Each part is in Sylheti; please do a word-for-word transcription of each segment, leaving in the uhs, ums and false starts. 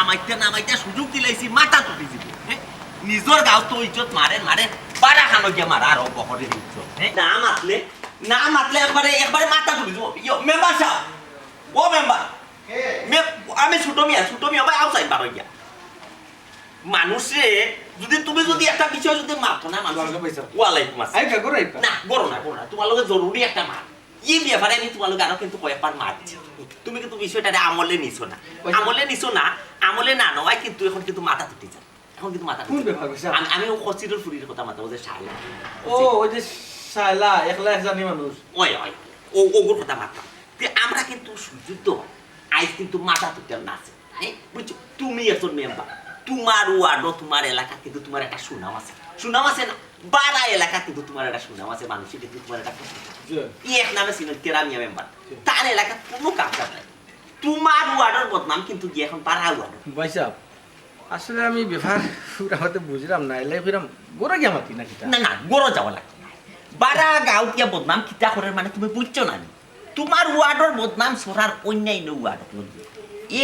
নামাইতে নামাইতে সুযোগ দিলাইছি, মাথা তুলি দিব। হ্যাঁ, নিজর গাঁও তো ইজ্জত মারে মারে, বারা খানো গিয়া মারা আর বহরে ইজ্জত। হ্যাঁ, না মাতলে, না মাতলে একবারে একবারে মাথা তুলি দিব। ইয়ো, মেম্বার সাহেব, ও মেম্বার, মে-, আমি ছোট মিয়া, ছোট মিয়া ভাই, আউসাইন বারো গিয়া। মানুষে যদি, তুমি যদি একটা বিষয় যদি মাতো না, মানুষ ওয়ালাইকুম ভাই সাহেব। ওয়ালাইকুম আসসালাম। আই, গরো আই। না, গরো না, গরো না। তোমার লগে জরুরি একটা মাত। এই ব্যাপারে আমি তোমার লগে আরো কিন্তু কয়েকবার মাতছি। তুমি কিন্তু বিষয়টা আমলে নিছো না। ওই আমলে নিছো না, আমলে না নেওয়ায় কিন্তু এখন কিন্তু মাথা তুটি যায়। এখন কিন্তু মাথা কোন তুটি যায়। ব্যাপার, ভাই সাহেব? আমি, আমি ও কচিরর ফুরির কথা মাথা, ও যে শায়লা। ও, ওই যে শায়লা, একলা এক জানি মানুষ। ওই, ওই, ও, ওগুর কথা মাথা। তে আমরা কিন্তু সুযোগ তো, আইজ কিন্তু মাথা তুটার না আছে। হ্যাঁ? বুঝছো? তুমি একজন মেম্বার, তোমার ওয়ার্ডও তোমার এলাকা কিন্তু তোমার একটা সুনাম আছে। সুনাম আছে না? বারা এলাকা কিন্তু তোমার একটা সুনাম আছে, মানুষে কিন্তু তোমার একটা প্রশংসা করে। জি। ই এক নামে ছিলেন তেরা মিয়া মেম্বার। জি। তার এলাকাত কোনো কাম কাজ নাই। তোমার ওয়ার্ডর বদনাম কিন্তু গিয়ে এখন বারা ওয়ার্ড। ভাই সাহেব, আসলে আমি ব্যাপার পুরা হতে বুঝলাম না, এলাই ফিরাম গরো গিয়া মাতি না কিতা? না, না, গরো যাওয়া লাগতো না। বারা গাঁও গিয়া বদনাম কিতা করে মানে তুমি বুঝছো না নি? তোমার ওয়ার্ডর বদনাম সরার অন্যান্য ওয়ার্ড।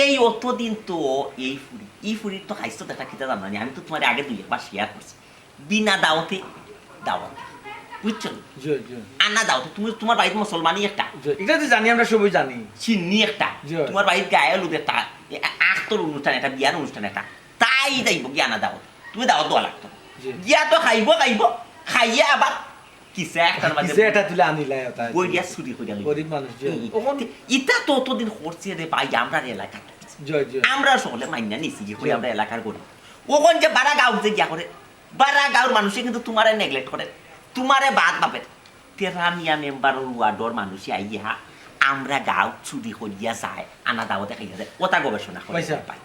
এই অতদিন তো এই ফুরি, এই ফুরির তো খাইছো দেখা কিতা জানো নি? আমি তো তোমার আগে দুই একবার শেয়ার করছি। বিনা দাওয়াতে দাওয়াত। বুঝছো নি? জি, জি। আনা দাওয়াতে। তুমি তোমার বাড়িত মুসলমানি একটা। জি, এটা তো জানি, আমরা সবাই জানি। সিন্নি একটা। জি। তোমার বাড়িত গায়ে হলুদ একটা। এ, আ-, আখতর অনুষ্ঠান একটা, বিয়ার অনুষ্ঠান একটা। তাই যাইব গিয়া আনা দাওয়াত। তুমি দাওয়াত দেওয়া লাগতো না। জি। গিয়া তো খাইব, খাইব, খাইয়া আবার কিসা একটার মাঝে কিসা একটা তুলে আনিলাই ওটা। বইয়া চুরি করিয়া লইব। গরিব মানুষ, জি। হুম। ওখান তে ইতা তো অতদিন করছে রে ভাই, আমরার এলাকাত। জি, জি। আমরা সকলে মাইনা নিছি যে কই জি। আমরা এলাকার গরিব। ওখান যে বারা গাঁও যে গিয়া করে, বারা গাঁওর মানুষে কিন্তু তোমারে নেগলেক্ট করে, তোমারে বাদ ভাবের। তেরা মিয়া মেম্বারর ওয়ার্ডর মানুষে আইয়া আমরা গাঁও চুরি করিয়া যায়, আনা দাওয়াতে খাইয়া যায়, ওটা গবেষণা করে ভাই সাহেব, ভাই।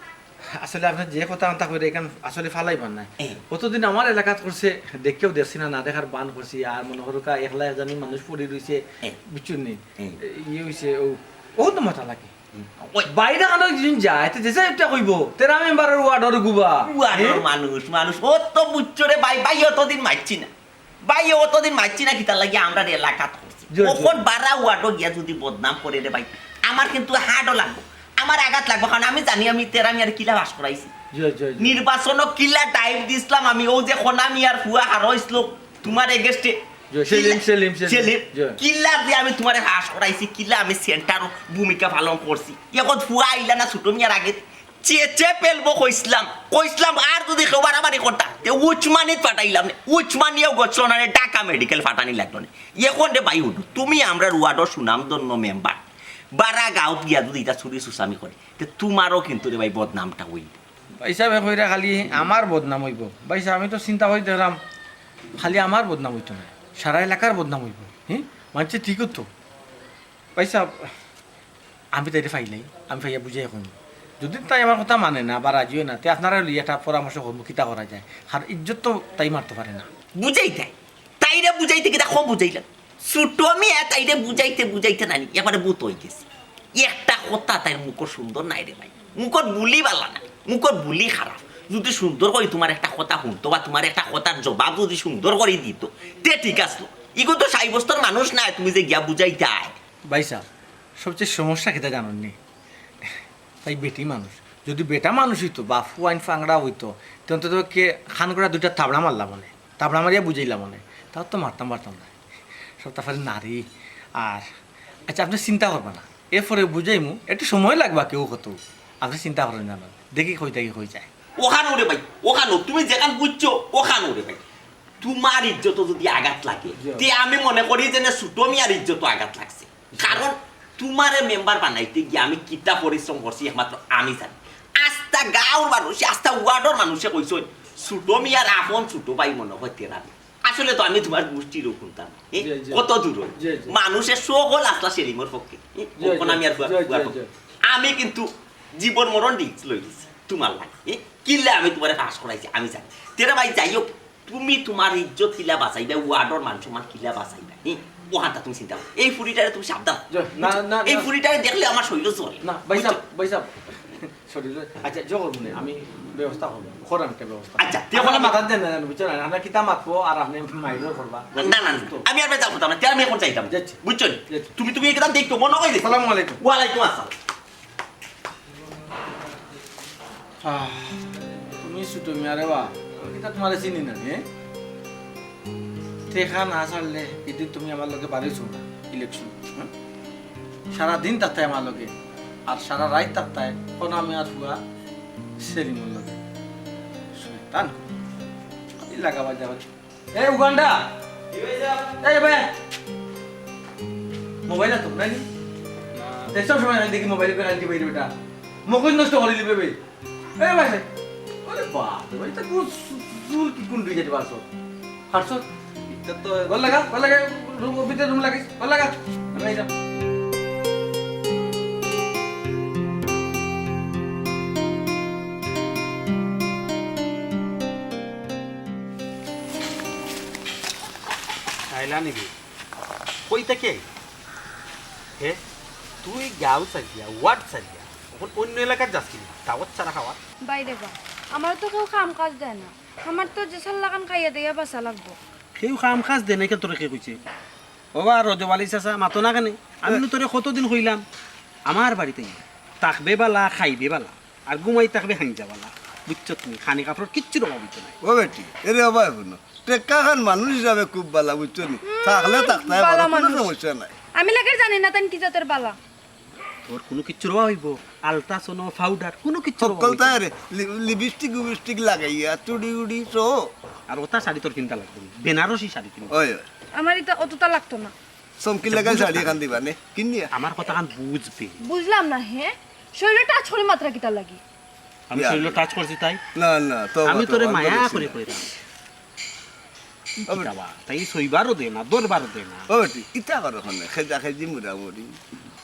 আসলে আপনি যে কথা আনতা কইরা এখান আসলে ফালাইবার না। এ। অতদিন আমার এলাকাত করছে, দেখেও দেখছি না, না দেখার বান করছি। আর মনে করো কা একলা এক জানি মানুষ পড়ি রইছে, এ। বুঝছইন নি? এ। এ, ইয়ে হইছে, ও, ও তো মাথা লাগে। হুম। ওই বাইরে কানো একজন যায়, তো যে যায় একটা কইবো, তেরা মেম্বারর ওয়ার্ডর গুবা। ওয়ার্ডর এ? মানুষ, মানুষ, ও তো বুঝছো রে ভাই, ভাই অতদিন মারছি না। ভাই, অতদিন মারছি না, কিতার লাগি আমরার এলাকাত করছে। জি, জি। অখন বারা ওয়ার্ডও গিয়া যদি বদনাম করে রে ভাই, আমার কিন্তু হার্টও লাগবো, আমার আঘাত লাগবো, কারণ আমি জানি আমি তেরা মিয়ারে কিলা পাস করাইছি। জি, জি, জি। নির্বাচনও কিলা টাইম দিছলাম আমি, ও যে খনা মিয়ার ফুয়া হারইছিল তোমার এগেইনস্টে। জি, সেলিম, কিলা, সেলিম, সেলিম। সেলিম, জি। কিলা যে আমি তোমারে পাস করাইছি, কিলা আমি সেন্টারও ভূমিকা পালন করছি। এখন ফুয়া আইলা না ছোট মিয়ার আগে, চেচে ফেলবো কইছলাম, কইছলাম আর যদি কেউ বাড়াবাড়ি করতা, তে উচমানিত পাঠাইলাম নে, উচমানিয়েও গছলো না রে, ঢাকা মেডিকেল পাঠানি লাগলো নে। এখন রে ভাই উঠো, তুমি আমরার ওয়ার্ডর সুনামধন্য মেম্বার, বারা গাঁওত গিয়া যদি ইটা চুরি সুসামি করে, তে তোমারও কিন্তু রে ভাই বদনামটা হইব। ভাই সাহেব, কইরা খালি আমার বদনাম হইব। ভাই সাহেব, আমি তো চিন্তা করি দেখলাম, খালি আমার বদনাম হইতো না, সারা এলাকার বদনাম হইব। হ্যাঁ, মানছে ঠিকও তো। ভাই সাহেব, আমি তাইরে ফাইলাই, আমি ফাইয়া বুঝাই এখন। যদি তাই আমার কথা মানে না বা রাজি হয় না, তে আপনারা লইয়া একটা পরামর্শ করবো, কিতা করা যায়। আর ইজ্জত তো তাই মারতে পারে না। বুঝাইতাই, তাইরে বুঝাইতে কিতা কম বুঝাইলাম। ছোট মিয়া তাইরে বুঝাইতে বুঝাইতে নানি একবারে বুত হয়ে গেছে। একটা কথা তাইর মুখর সুন্দর নাই রে ভাই, মুখর বুলি বালা নাই, মুখর বুলি খারাপ। যদি সুন্দর করি তোমার একটা কথা শুনতো বা তোমার একটা কথার জবাব যদি সুন্দর করি দিত, তে ঠিক আসলো। ইগো তো সাব্যস্তর মানুষ নাই, তুমি যে গিয়া বুঝাইতায়। ভাই সাহেব, সবচেয়ে সমস্যা কিতা জানেন নি? তাই বেটি মানুষ। যদি বেটা মানুষ হইতো বা ফুয়াইন ফাংড়া হইতো, তে অন্তত কে খান করা দুইটা থাবড়া মারলা মনে, থাবড়া মারিয়া বুঝাইলা মনে, তাও তো মারতাম পারতাম না। সব তারপরে নারী। আর আচ্ছা, আপনি চিন্তা করবা না, এরপরে বুঝাইমু, একটু সময় লাগবা কেউ কত, আপনি চিন্তা করেন জানো, দেখি কই থাকি কই যায়। ওখানো রে ভাই, ওখানো, তুমি যেখান বুঝছো, ওখানো রে ভাই। তোমার ইজ্জত যদি আঘাত লাগে, জি। তে আমি মনে করি যে না, ছোট মিয়ার ইজ্জত আঘাত লাগছে। কারণ তোমারে মেম্বার বানাইতে গিয়া আমি কিতা পরিশ্রম করছি একমাত্র আমি জানি। আস্তা গাঁওর মানুষে, আস্তা ওয়ার্ডর মানুষে কইছইন, ছোট মিয়ার আপন ছোট ভাই মনে হয় তেরামি। আসলে তো আমি তোমার গোষ্ঠীরও শুনতাম, এ? জি, জি। কত দূর? জি, জি। মানুষের সকল আস্তা সেলিমর পক্ষে, এ? জি, জি। আমি আর ফুয়া-, জি, জি, ফুয়ার পক্ষে। জি। আমি কিন্তু জীবন মরণ রিস্ক লই দিছি তোমার লাগি, এ? কিল্লা আমি তোমারে পাস করাইছি, আমি জানি। তেরা ভাই, যাই হোক, তুমি তোমার ইজ্জত কিলা বাঁচাইবা, ওয়ার্ডর মান সম্মান কিলা বাঁচাইবা, হুম? ওখানটা তুমি চিন্তা করো। এই ফুরিটারে তুমি সাবধান। জি, না, বুঝছো? না, এই না। ফুরিটারে দেখলে আমার শরীর চলে। না, ভাই সাহেব, বুঝছো? ভাই সাহেব, শরীর, আচ্ছা, জো করবো না, আমি ব্যবস্থা করবো, করার একটা ব্যবস্থা। আচ্ছা, তে আপনি এখন আমি মাথার দেন না, বুঝছো না? আমরা কিতা মাতবো আর আপনি মাইরও করবা। না, না, না, তো আমি আর বেজার করতাম না, তে আমি এখন যাইতাম। যাচ্ছি। বুঝছো? যাচ্ছি। তুমি, তুমি একদম দেখতো, মনে হয় দেখো। আসসালামু আলাইকুম। ওয়ালাইকুম আসসালাম। আহ, তুমি ছুটো মিয়া রে বা, আমি কিতা তুমারে চিনি না নি, এ? টেকা না ছাড়লে ইদিন তুমি আমার লগে বারইছো না, ইলেকশন, হ্যাঁ? সারা দিন থাকতায় আমার লগে, আর সারা রাইত থাকতায় কোন আমি আর হুয়া সেলিমর লগে। শয়তান, আমি লাগাবার যাবার। এ উগান্ডা! এই বে! মোবাইল তো নাই নি? না। এই সব সময় আমি দেখি মোবাইল করে আনতে বাইরে বেটা। মগজ নষ্ট করে দিবে বে। এ ভাই, আরে বাপ রে, ভাই, তা কোন চু-, চুল কি কোন দিকে যাইতে পারছো? হাঁটছো? এটা তো গোল লাগা, গোল লাগা, রুম, ভিতরে রুম লাগাইস, গোল লাগা। আমি এই যাম। আইলা নিবি? কই থাকি আইলা? হে, তুই গাঁও ছাড়িয়া, ওয়ার্ড ছাড়িয়া, অখন অন্য এলাকাত যাস কিনা? দাওয়াত ছাড়া খাওয়া? বাইরে বা, আমার তো কেউ কাম কাজ দেয় না। আমার তো যে সাল্লাখান খাইয়া দিয়া বাঁচা লাগবো। কেউ কাম কাজ দেয় না, কেন তোরে কে কইছে? ও বা রজব আলী চাচা, মাতো না কেনে? আমি নু তোরে কতদিন কইলাম, আমার বাড়িত আইয়া থাকবে বালা, খাইবে বালা, আর ঘুমাই থাকবে হাইঞ্জা বালা। বুঝছো তুমি? খানি কাপড়র কিচ্ছুর অভাব অইতো নায়। ও বেটি, এরে ও বা হুনো, টেক্কা খান মানুষ হিসাবে খুব বালা, বুঝছো নি? থাকলে থাকতে পারো, বালা কোনো মানুষ। সমস্যা নাই। আমি লাগের জানি না তাইন কি জাতের বালা। তোর কুনু কিচ্ছুর অভাব অইবো? আলতা, সোনো, পাউডার, কুনু কিচ্ছুর অভাব হক্কল অইতো না। তাই রে, লি-, লিপস্টিক উবিস্টিক লাগাইয়া, চুড়ি উড়ি সহ। আর ওটা শাড়ি তোর কিনতা লাগতো না, বেনারসি শাড়ি কিনতে। ওই, ওই। আমার ইতা অতটা লাগতো না। চমকি লাগাই শাড়ি এখান দিবা নে, কিনিয়া। আমার কথাখান বুঝবে। বুঝলাম না, হে? শরীরে টাচ করি মাত্রা কিতা লাগি? আমি ইয়া। শরীরে টাচ করছি তাই? না, না, তওবা, আমি তোরে তওবা, মায়া করি কইরাম। ও বেটি। কিতাবা, তাই ছইবারও দে না, দরবারও দে না। ও বেটি, ইতা করো কেনে, খেজা খেজি মুড়ামুড়ি।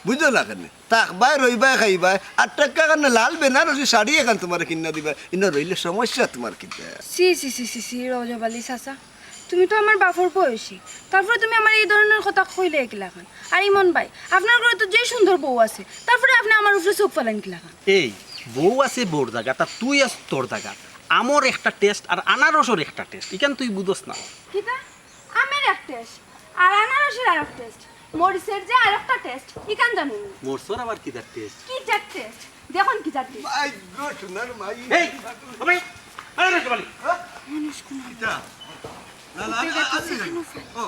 বুঝো না কেনে? থাকবায়, রইবায়, খাইবায়, আর টেক্কা কেনে লাল বেনারসি শাড়ি এখান তুমারে কিনিয়া দিবা, ইনো রইলে সমস্যা তুমার কিতা? ছি, ছি, ছি, ছি, ছি, রজব আলী চাচা, তুমি তো আমার বাপর বয়সী, তারপরে তুমি আমারে ই ধরনর কথা কইলে কিলাখান? আর ইমন ভাই, আপনার ঘরো তো যে সুন্দর বউ আছে, তারপরে আপনে আমার উপরে চউখ ফালাইন কিলাখান? এই, বউ আছে বউর জাগাত, আর তুই আছস তোর জাগাত। আমর একটা টেস্ট আর আনারসর একটা টেস্ট, ইখান তুই বুঝস না। কিতা? আমের এক টেস্ট, আর আনারসের আরক টেস্ট, মরিচের যে আরকটা টেস্ট, ইখান জানো নি? মরিচর আবার কিতার টেস্ট? কিতার টেস্ট? দেখইন কিতার টেস্ট। মাই গো, সোনার মাই। এই, ও ভাই, আরে রে, জবালি। হ্যাঁ? মানুষ কোন কিতা? না, না, উঠে না, গেছে আরে, সেখানে। ও,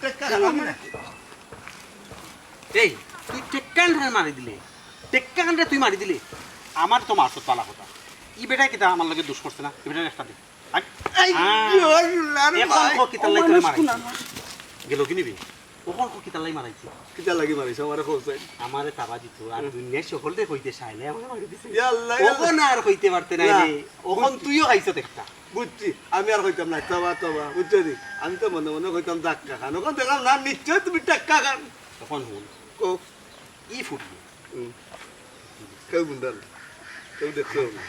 টেক্কা খান আমি না। এই, তুই টেক্কা খানরে মারি দিলে, টেক্কা খানরে তুই মারি দিলে, আমার তো মারছত বালা কথা। ই বেটায় কিতা আমার লগে দুষ করছে না? ই বেটারে একটা দে। আই, এই, আহ, ইয়ো, আল্লাহর এখন মাই। ক কিতার লাগি তোরে মারাইছে? গেল কি নিবি? অখন ক কিতার লাগি মারাইছে? কিতার লাগি মারাইছে? আমারে কও চাই। আমারে তাবা দিত, আর হুম। দুনিয়ার সকলরে কইতে চায় না, আমারে মারি দিছে। ইয়া আল্লাহ, ইয়া অখন আল্লাহ। আর কইতে পারতে নাই না। রে। অখন তুইও খাইছত একটা। বুঝছি, আমি আর কইতাম না, তবা, তবা, বুঝছো নি? আমি তো মনে মনে কইতাম ধাক্কা খান। অখন দেখলাম না, নিশ্চয় তুমি টেক্কা খান। অখন হুন। কও। ই ফুটি। হুম। কেউ বুঝার না। কেউ দেখছেও না।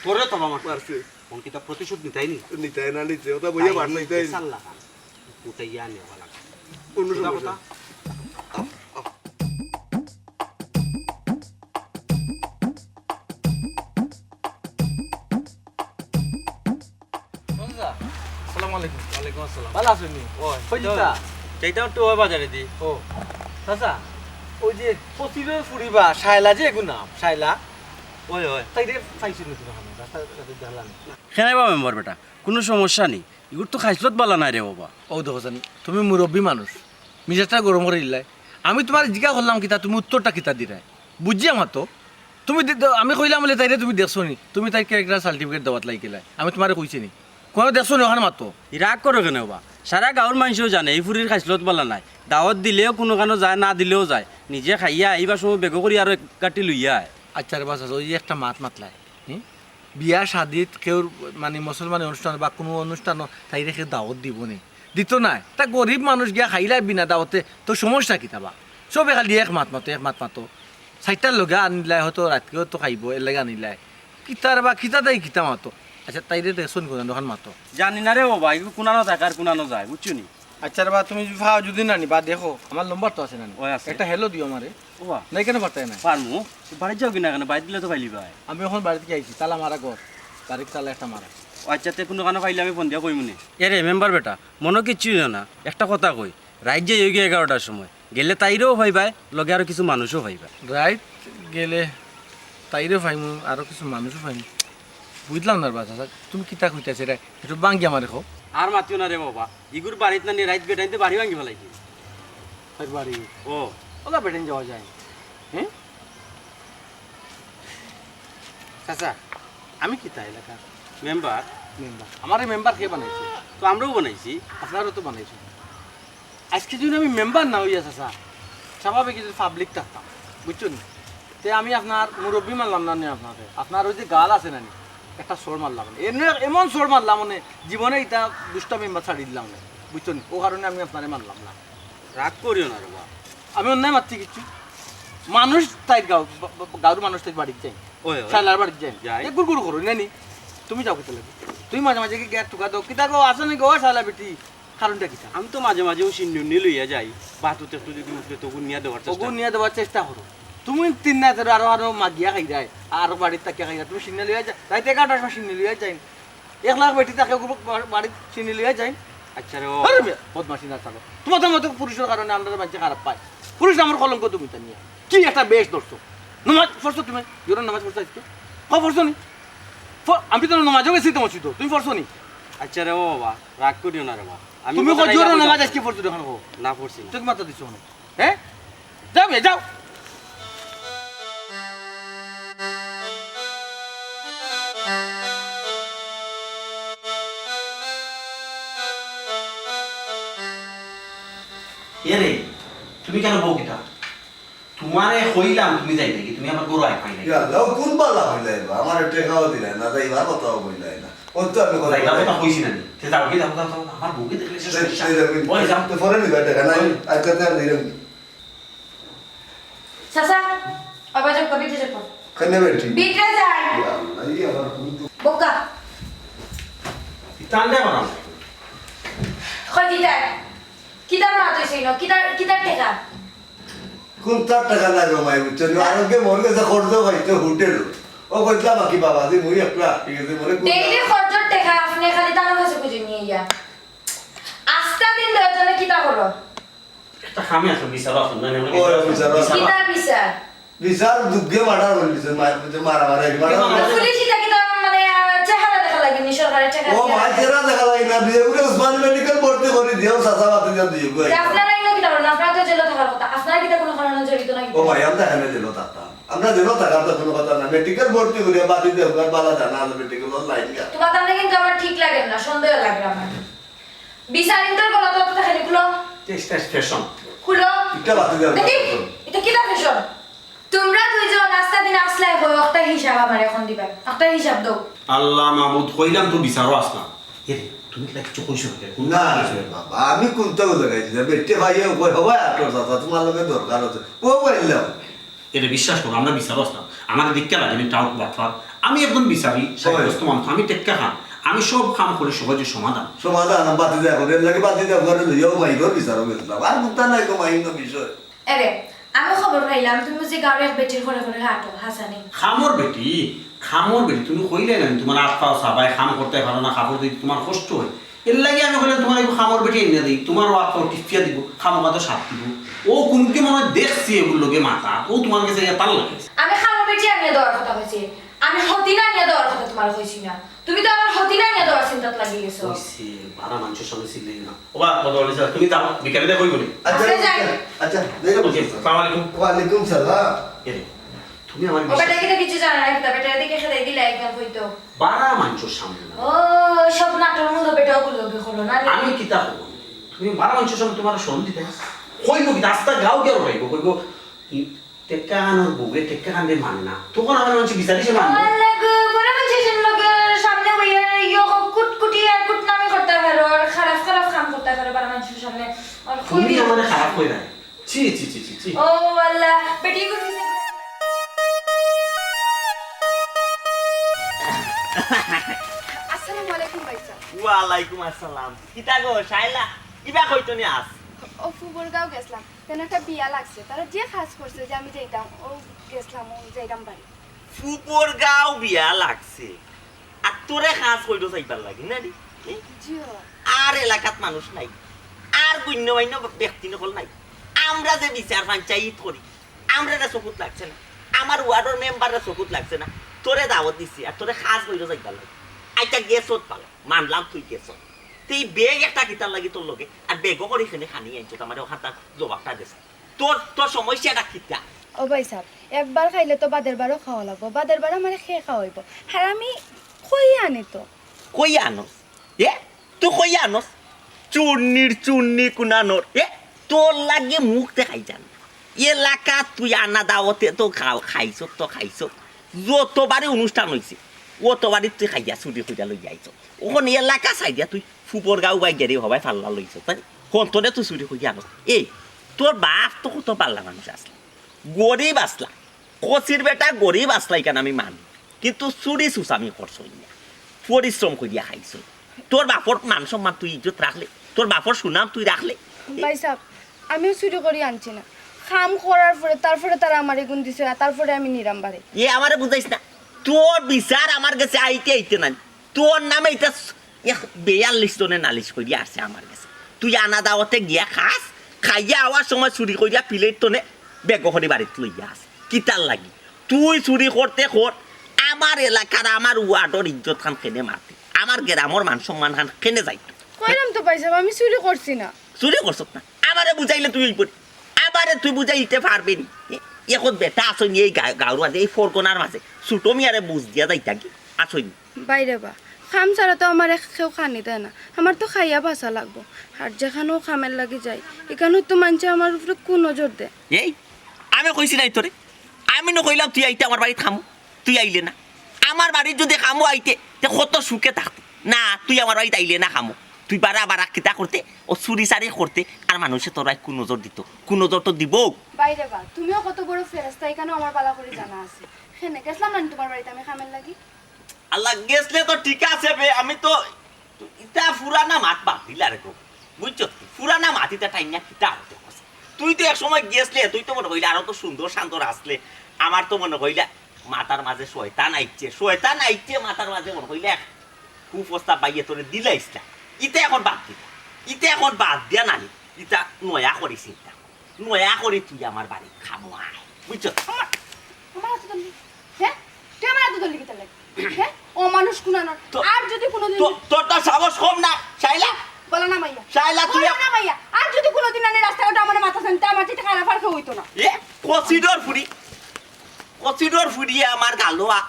তোরে তো আমার মারছে। কোন কিতা প্রতিশোধ নিতাই নি? নিতাই না নিতে, ওটা বইয়া তাই বাড়তে নিতে নিতাই নি। সাল্লা খান। উঠাইয়া নেওয়া লাগে। কোনো সুদা সমস্যা কথা। নেই। চাচা, আসসালামু আলাইকুম। ওয়ালাইকুম আসসালাম। ভালা আছইন নি? ও, কই তো, যাইতা? যাইতাম একটু ওই বাজারেদি। ও, চাচা, ওই যে ফকিরর ফুড়ি বা শায়লা যে এগুর নাম, শায়লা। ওই, ওই। তাইরে পাইছইন নি কুনুখানো? রাস্তাঘাটে দেখলাম না। কেনে বা মেম্বার বেটা, কুনু সমস্যা নি। ইগুর তো খাইছলত বালা নায় রে বাবা। ও দেখো জানি, তুমি মুরব্বি মানুষ, মিজাজটা গরম করি দিলায়। আমি তুমারে জিগা করলাম কিতা, তুমি উত্তরটা কিতা দিরায়? বুঝিয়া মাতো। তুমি দি-, দ-, আমি কইলাম বুলে তাইরে তুমি দেখছো নি? তুমি তাইরে ক্যারেক্টার সার্টিফিকেট দেওয়াত লাগিলায়। আমি তুমারে কইছি নি? কুনু দেখছো নি অখান মাতো? ই রাগ করো কেনে বা? সারা গাঁওর মানষেও জানে ই ফুড়ির খাইছলত বালা নায়। দাওয়াত দিলেও কুনুখানো যায়, না দিলেও যায়। নিজে খাইয়া আইবার সময় বেগো করি আরো এক গাঁটি লইয়া আয়। আইচ্ছা রে বা চাচা, ওই যে একটা মাত মাতলায়, হুম? বিয়া শাদিত কেউর মানে মুসলমানি অনুষ্ঠান বা কুনু অনুষ্ঠানো তাইরে কেউ দাওয়াত দিবো নি? দিতো নায়। তা গরিব মানুষ গিয়া খাইলায় বিনা দাওয়াতে, তো সমস্যা কিতা বা? সবে খালি এক মাত মাতো, এক মাত মাতো। চাইরটার লগে আনিলায়, হয়তো রাইতকেও তো খাইবো, এর লাগি আনিলায়। কিতা রে বা, কিতা তাই কিতা মাতো? আইচ্ছা, তাইরে দেখছো নি কুনানো অখান মাতো? জানি না রে বাবা, ইগু কুনানো থাকে আর কুনানো যায়, বুঝছো নি? আইচ্ছা রে বা, তুমি যদি পাও যদি নানি বা দেখো, আমার নম্বর তো আছে নানি। ওই আছে। একটা hello দিও আমারে। ও বা। নাই কেনে পারতায় না? পারমু। বাড়িত যাও কি না কেনে? বাড়িত গেলে তো পাইলিবায়। আমি অখন বাড়ি থাকি আইছি, তালা মারা ঘর। বাড়ির তালা একটা মারা। ও আইচ্ছা, তে কুনুখানো পাইলে আমি ফোন দিয়া কইমুনে। এরে মেম্বার বেটা, মনো কিচ্ছু অইও না। একটা কথা কই, রাইত যাইওগি এগারোটার সময়। গেলে তাইরেও পাইবায়, লগে আরো কিছু মানুষও পাইবায়। রাইত গেলে তাইরেও পাইমু, আরো কিছু মানুষও পাইমু। বুঝলাম না রে বা চাচা, তুমি কিতা কইতাছো রে? একটু ভাঙ্গিয়া আমারে কও। আর মাতিও না রে বাবা, ইগুর বাড়িত নানি রাইত বেটাইন্তে বাড়ি ভাঙ্গি ফালাইছে। তার বাড়ি? ও। ওলা বেটাইন যাওয়া যায়। হ্যাঁ? চাচা, আমি কিতা এলাকার মেম্বার? মেম্বার? আমারে মেম্বার কে বানাইছে? তো আমরাও বানাইছি। আপনারও তো বানাইছো। আজকে যদি আমি মেম্বার না অইয়া চাচা, স্বাভাবিক যদি পাবলিক থাকতাম, বুঝছো নি? তে আমি আপনার মুরব্বি মানলাম না নি আপনারে। আপনার ওই যে গাল আছে না নি, একটা চড় মারলাম নি। এমনি এমন চড় মারলাম মানে, জীবনে ইতা দুষ্টা মেম্বার ছাড়ি দিলাম না, বুঝছো নি? ও কারণে আমি আপনারে মানলাম না। রাগ করিও না রে বা। আমি অন্যায় মারছি কিচ্ছু? মানুষ তাই গাঁও, বা-, বা-, গাঁওর মানুষ তাই বাড়িত যাই, ওই, ওই। শালার বাড়িত যাই। যাই। এ গুড় গুড় করো, নেনি। তুমি যাও কিতা লাগি? তুমি মাঝে মাঝে কি গিয়া টুকা দাও? কিতা গো, আসো নি গো, শালা বেটি? কারণটা কিতা? আমি তো মাঝে মাঝে ও শিন্নি উন্নি লইয়া যাই, বাতুতে একটু যদি উঠলে তো ওগুন নিয়া দেওয়ার চেষ্টা ওগুন করি। নিয়া দেওয়ার চেষ্টা করো। তুমি তিন রাতের আরো আরো মাগিয়া খাই যায়, আর বাড়িত থাকিয়া খাই যায়। তুমি শিন্নি লইয়া যাও, রাইতে এগারোটার সময় শিন্নি লইয়া যাই। এক লাখ বেটি থাকে, ওগুলো বা-, বাড়িত শিন্নি লইয়া যাই। আচ্ছা রে ও। আরে মিয়া, বদমাশি না চালো। তোমাদের মতো পুরুষের কারণে আমরা মানষে খারাপ পায়। পুরুষ আমার কলঙ্ক তুমি তা নিয়া। কি একটা বেশ ধরছো। নমাজ পড়ছো তুমি? জোরে নমাজ পড়ছো আজকে? হ, পড়ছো নি? ফ-, আমি তো নমাজও গেছি তো মসজিদো। তুমি পড়ছো নি? আচ্ছা রে ও বাবা, রাগ করিও না রে বাবা। আমি তুমি কথা কই জোরে কইতাম নমাজ না। আজকে পড়ছো নি, এখন কও। না পড়ছি না। তুমি মাথা দিছো না। হ্যাঁ? যাও বে, যাও। এ রে, তুমি কেনে বউ কিতা? তুমারে কইলাম তুমি যাইবায় গি, তুমি আমার ঘরো আইবায় না। ইয়া আল্লাহ, ও কোন বালা কইলা এবার? আমারে টেকাও দিলা না, যাইবার কথাও কইলা না। ও তো আমি কথা যাইবার কইলাম। কথা কইছি না নি? তে যাও গি, যাও, যাও, যাও, আমার বউকে দেখলে শেষ তে, হইছে। তে যাও গি। ওই যাও। তে পরে নিবা টেকা নাই? ওই। আর কত আর দিলাম? চাচা, আবার যাও, কবিতা যাও। কেনে বেটি? বিটে যাই। ইয়া আল্লাহ, ই আবার কোন বোকা। ইতান দে বানাও। কই দিতাই? কিতার মা তুই ছিনো? কিতার, কিতার টেকা? কোন তার টেকা নাই গো মাই, বুঝছো নি? আরোগ্যে মোর গেছে খরচ পাইতো হোটেল। ও কইতলা বাকি বাবা, যে মুই একলা, ঠিক আছে, মোরে কোন ডেইলি খরচর টেকা আপনে খালি তার কাছে খুঁজে নিয়া ইয়া। আস্তা দিন ধরে জন্য কিতা করো? একটা কামে আছে, বিচারো আছে, না, না, ওই বিচারো আছে, বিচারো আছে। বিচারো আছে। কিতার বিচার? বিচার দুগ্গে মার্ডার হইছে, মা-, যে মারামারি, মারামারি। তো পুলিশ ইটা কিতা মানে, আহ, চেহারা দেখা লাগে নি সরকারের চেহারা ও দেখা ভাই, লাগে? চেহারা দেখা লাগে না, দুই এগুলো উসমানী মেডিকেল ভর্তি করি দিও, চাচা বাতি যা দুই এগুলো। যে আপনারা ইনো কিতা করেন? আপনারা তো জেলো থাকার কথা। আপনারা কিতা কোনো কারণে জড়িত নাকি? ও ভাই, আমরা এখানে জেলো থাকতাম। আমরা জেলো থাকার তো কোনো কথা না। মেডিকেল ভর্তি করি বাতি দিয়ে ওখানে বালা জানা আছে মেডিকেল লাইন গা। তোমার তাহলে কিন্তু আমার ঠিক লাগে না, সন্দেহ লাগে আমার। বিচার ইন্টার বলো তো, তো খালি খুলো। Test test fashion. খুলো। ইটা বাদ দেও। দেখি, ইটা কিতা ফ্যাশন? তোমরা দুইজন আস্তা দিন আসলাই কই, একটা হিসাব আমার এখন দিবা। একটা হিসাব দাও। আল্লাহ মাবুদ, কইলাম তো বিচারো আসলাম। এ রে, তুমি কিতা কিছু কইছো না? না রে বাবা, আমি কোনটা বুঝে গেছি না। বেটে ভাই, ও কই হবা, আটো চাচা, তোমার লগে দরকার আছে। ও বললাম। এটা বিশ্বাস করো, আমরা বিচারো আসলাম। আমার দিকটা লাগে, আমি টাউট বাটপার। আমি একজন বিচারি, সাব্যস্ত মানুষ। আমি টেক্কা খান। আমি সব কাম করি সহজে সমাধান। সমাধান, আমি বাতি দেয়া করে, লাগে বাতি দেয়া করে লইয়াও মাইরর বিচারো গেছিলাম। আর মুক্তা নাই তো মাইর না বিষয়। এরে, আমি খবর পাইলাম তুমি বুঝি গাঁওর এক বেটির ঘরে ঘরে আটো, হাসানি। কামর বেটি, কামর বেটি, তুমি কইলে না, তোমার আত পাও সাবায়, কাম করতে পারো না, কাপড় ধুইতে তোমার কষ্ট হয়। এর লাগি আমি কইলাম, তোমার এই কামর বেটি এনে দেই, তোমারও আত পাও টিপিয়া দিব, কামো কাতো সাথ দিব। ও কোনকে মনে হয় দেখছি এগুর লগে মাথা, ও তোমার কাছে গিয়া তাল লাগে। আমি কামর বেটি আনিয়া দেওয়ার কথা কইছি, আমি হতিন আনিয়া দেওয়ার কথা তোমার কইছি না। তুমি তো আমার হতিন আনিয়া দেওয়ার চিন্তাত লাগি গেছো। কইছে, বারা মানুষের সামনে চিল্লাই না। ও বা, বদমাইশ, তুমি যাও, বিকালে দেখা হইব নি। আচ্ছা, আচ্ছা, যাই। আচ্ছা, আচ্ছা, যাই না। ওকে, আসসালামু আলাইকুম। ওয়ালাইকুম সালাম। এ রে, তুমি আমার ও বেটা, কিতা কিছু জানে না, কিতা বেটা, এদিকে খেতে দিলে একদম হইতো। বারা মানুষের সামনে না। ও, সব নাটক মূল বেটা ওগুলো কি হলো না? আমি কিতা করব? তুমি বারা মানুষের সামনে তোমার শরম দিতে? কইব কি, রাস্তা গাও গিয়া উঠাইব, কইব, টেক্কা খানোর বউয়ে টেক্কা খানরে মানে না, তখন আমার মানুষ বিচারি সে মানবো। আল্লাহ গো, বড় মানুষের সামনে, সামনে বইয়া ইয়ো কুটকুটি আর কুটনামি করতে পারো, আর খারাপ খারাপ কাম করতে পারো বড় মানুষের সামনে। আর তুমি খুবই আমারে খারাপ কই না। ছি, ছি, ছি, ছি, ছি। ও আল্লাহ, বেটি গুলো। আসসালামু আলাইকুম ভাইসাব। ওয়ালাইকুম আসসালাম। কিতা গো, শাইলা? কিবা কইতো নি আস? ও ফুবরগাঁও গেছিলাম। তেন একটা বিয়া লাগছে, তারা যে কাজ করছে যে আমি যাইতাম, ও গেছিলাম, ও যাইতাম বাড়ি। ফুবরগাঁও বিয়া লাগছে, আর তোরে কাজ কইরো চাইবার লাগি না রে? এ? জি হ। আর এলাকাত মানুষ নাই, আর গণ্যমান্য ব্যক্তি নকল নাই। আমরা যে বিচার পঞ্চায়েত করি, আমরা এটা চকুত লাগছে না। আমার ওয়ার্ডর মেম্বাররে চকুত লাগছে না, তোরে দাওয়াত দিছি আর তোরে খাস কইরা যাইবার লাগি। আচ্ছা, গেছত ভালা, মানলাম তুই গেছত। তে ই ব্যাগ একটা কিতার লাগি তোর লগে, আর ব্যাগো করি কেনে খানি আনছত, আমারে অখানতার জবাবটা দে। তোর, তোর সমস্যাটা কিতা? ও ভাইসাব, একবার খাইলে তো বাদের বারও খাওয়া লাগবো, বাদের বার আমারে কে খাওয়াইবো? আর আমি কইয়া আনি তো। কইয়া আনস? এ? তুই কইয়া আনস? চুন্নির চুন্নি কুনানর। এ? তোর লাগি মুখ দেখাই যার না। এলাকাত তুই আনা দাওয়াতে তো খাও, খাইছত তো খাইছত। যতবারই অনুষ্ঠান অইছে, অতবারই তুই খাইয়া চুরি কইরা লইয়া আইছত। অখন এলাকা ছাড়িয়া তুই ফুবর গাঁও বাই গেরে হবায় ফাল্লা লইছত, তাই? হন্তনে তুই চুরি কইরা আনস। এই, তোর বাপ তো কত ভালা মানুষ আছলা, গরিব আছলা, কচির বেটা গরিব আছলা, ইখান আমি মানি, কিন্তু চুরি চুচামি করছস না, পরিশ্রম করিয়া খাইছস। তোর বাপর মান সম্মান তুই ইজ্জত রাখলে, তোর বাপর সুনাম তুই রাখলে। ভাইসাব, আমিও চুরি করি আনছি না, কাম করার পরে, তারপরে তারা আমারে গুন দিছে, আর তারপরে আমি নিরাম বাড়ি। এ আমারে বুঝাইস না, তোর বিচার আমার গেছে আইতে আইতে নাই। তোর নামে ইতা স-, এক বিয়াল্লিশ জনে নালিশ করিয়া আসছে আমার গেছে। তুই আনা দাওয়াতে গিয়া খাস, খাইয়া আওয়ার সময় চুরি করিয়া প্লেট তনে ব্যাগো করি বাড়িত লইয়া আস। কিতার লাগি? তুই চুরি করতে কর, আমার এলাকার, আমার ওয়ার্ডর ইজ্জত খান কেনে মারতে, আমার গ্রামর মান সম্মান খান কেনে যাইতো? কইলাম তো ভাইসাব, আমি চুরি করছি না। চুরি করছত না? আমারে বুঝাইলে তুই অইবো নি? আমারে তুই বুঝাইতে পারবে নি? এ, এখন বেটা আছইন এই গা-, গাঁওর মাঝে, এই ফরগনার মাঝে, ছোট মিয়ারে বুঝ দিয়া যাইতা কি? আছইন। বাইরে বা, কাম ছাড়া তো আমারে কেউ খানি দেয় না, আমার তো খাইয়া বাঁচা লাগবো। আর যেখানেও কামের লাগি যাই, ইখানো তো মানষে আমার উপরে কুনজর দেয়। এই, আমি কইছি নায় তোরে? আমি না কইলাম তুই আইতে আমার বাড়িত কামো, তুই আইলে না। আমার বাড়িত যদি কামো আইতে, তে কত সুখে থাকতে। না, তুই আমার বাড়িত আইলে না কামো, তুই বারা বারা কিতা করতে, ও চুরি চারি করতে, আর মানষে তোর বায় কুনজর দিতো, কুনজর তো দিবো। বাইরে বা, তুমিও কত বড় ফেরেস্তা, ইখানো আমার বালা করি জানা আছে। কেনে গেছলাম না নি তুমার বাড়িত আমি কামের লাগি? আল্লাহ, গেছলে তো ঠিক আছে বে, আমি তো ইতা ফুরানা মাত বাদ দিলা রে গো, বুঝছো? ফুরানা মাত ইতা টাইনা কিতা হতে কস? তুই তো এক সময় গেছলে, তুই তো মনে কইলে আরো তো সুন্দর সান্দর আসলে। আমার তো মনে কইলা মাথার মাঝে শয়তান আইছে, শয়তান আইছে মাথার মাঝে, মনে কইলা এক কুপ্রস্তাব বাইয়ে তোরে দিলাইছলা। ইতা এখন বাদ দিলা, ইতা এখন বাদ দিয়া নানি, ইতা নয়া করি চিন্তা কর। নয়া করি তুই আমার বাড়িত কামো আয়, বুঝছো? আমার, আমার আতো ধরলি? হ্যাঁ? তুই আমার আতো ধরলি কিতার লাগি? হ্যাঁ? অমানুষ কুনানর। তো-, আর যদি কোনোদিন তো-, তোর তো সাহস কম না, শাইলা। বলো না মাইয়া। শাইলা, তুই বলো না মাইয়া। আর যদি কোনোদিন আমি রাস্তাঘাটে আমার মাথা সামনে আমার চেয়ে খারাপ আর কেউ হইতো না। এ, কচিডর ফুড়ি। কচিডর ফুড়িয়ে আমার গালো আ-,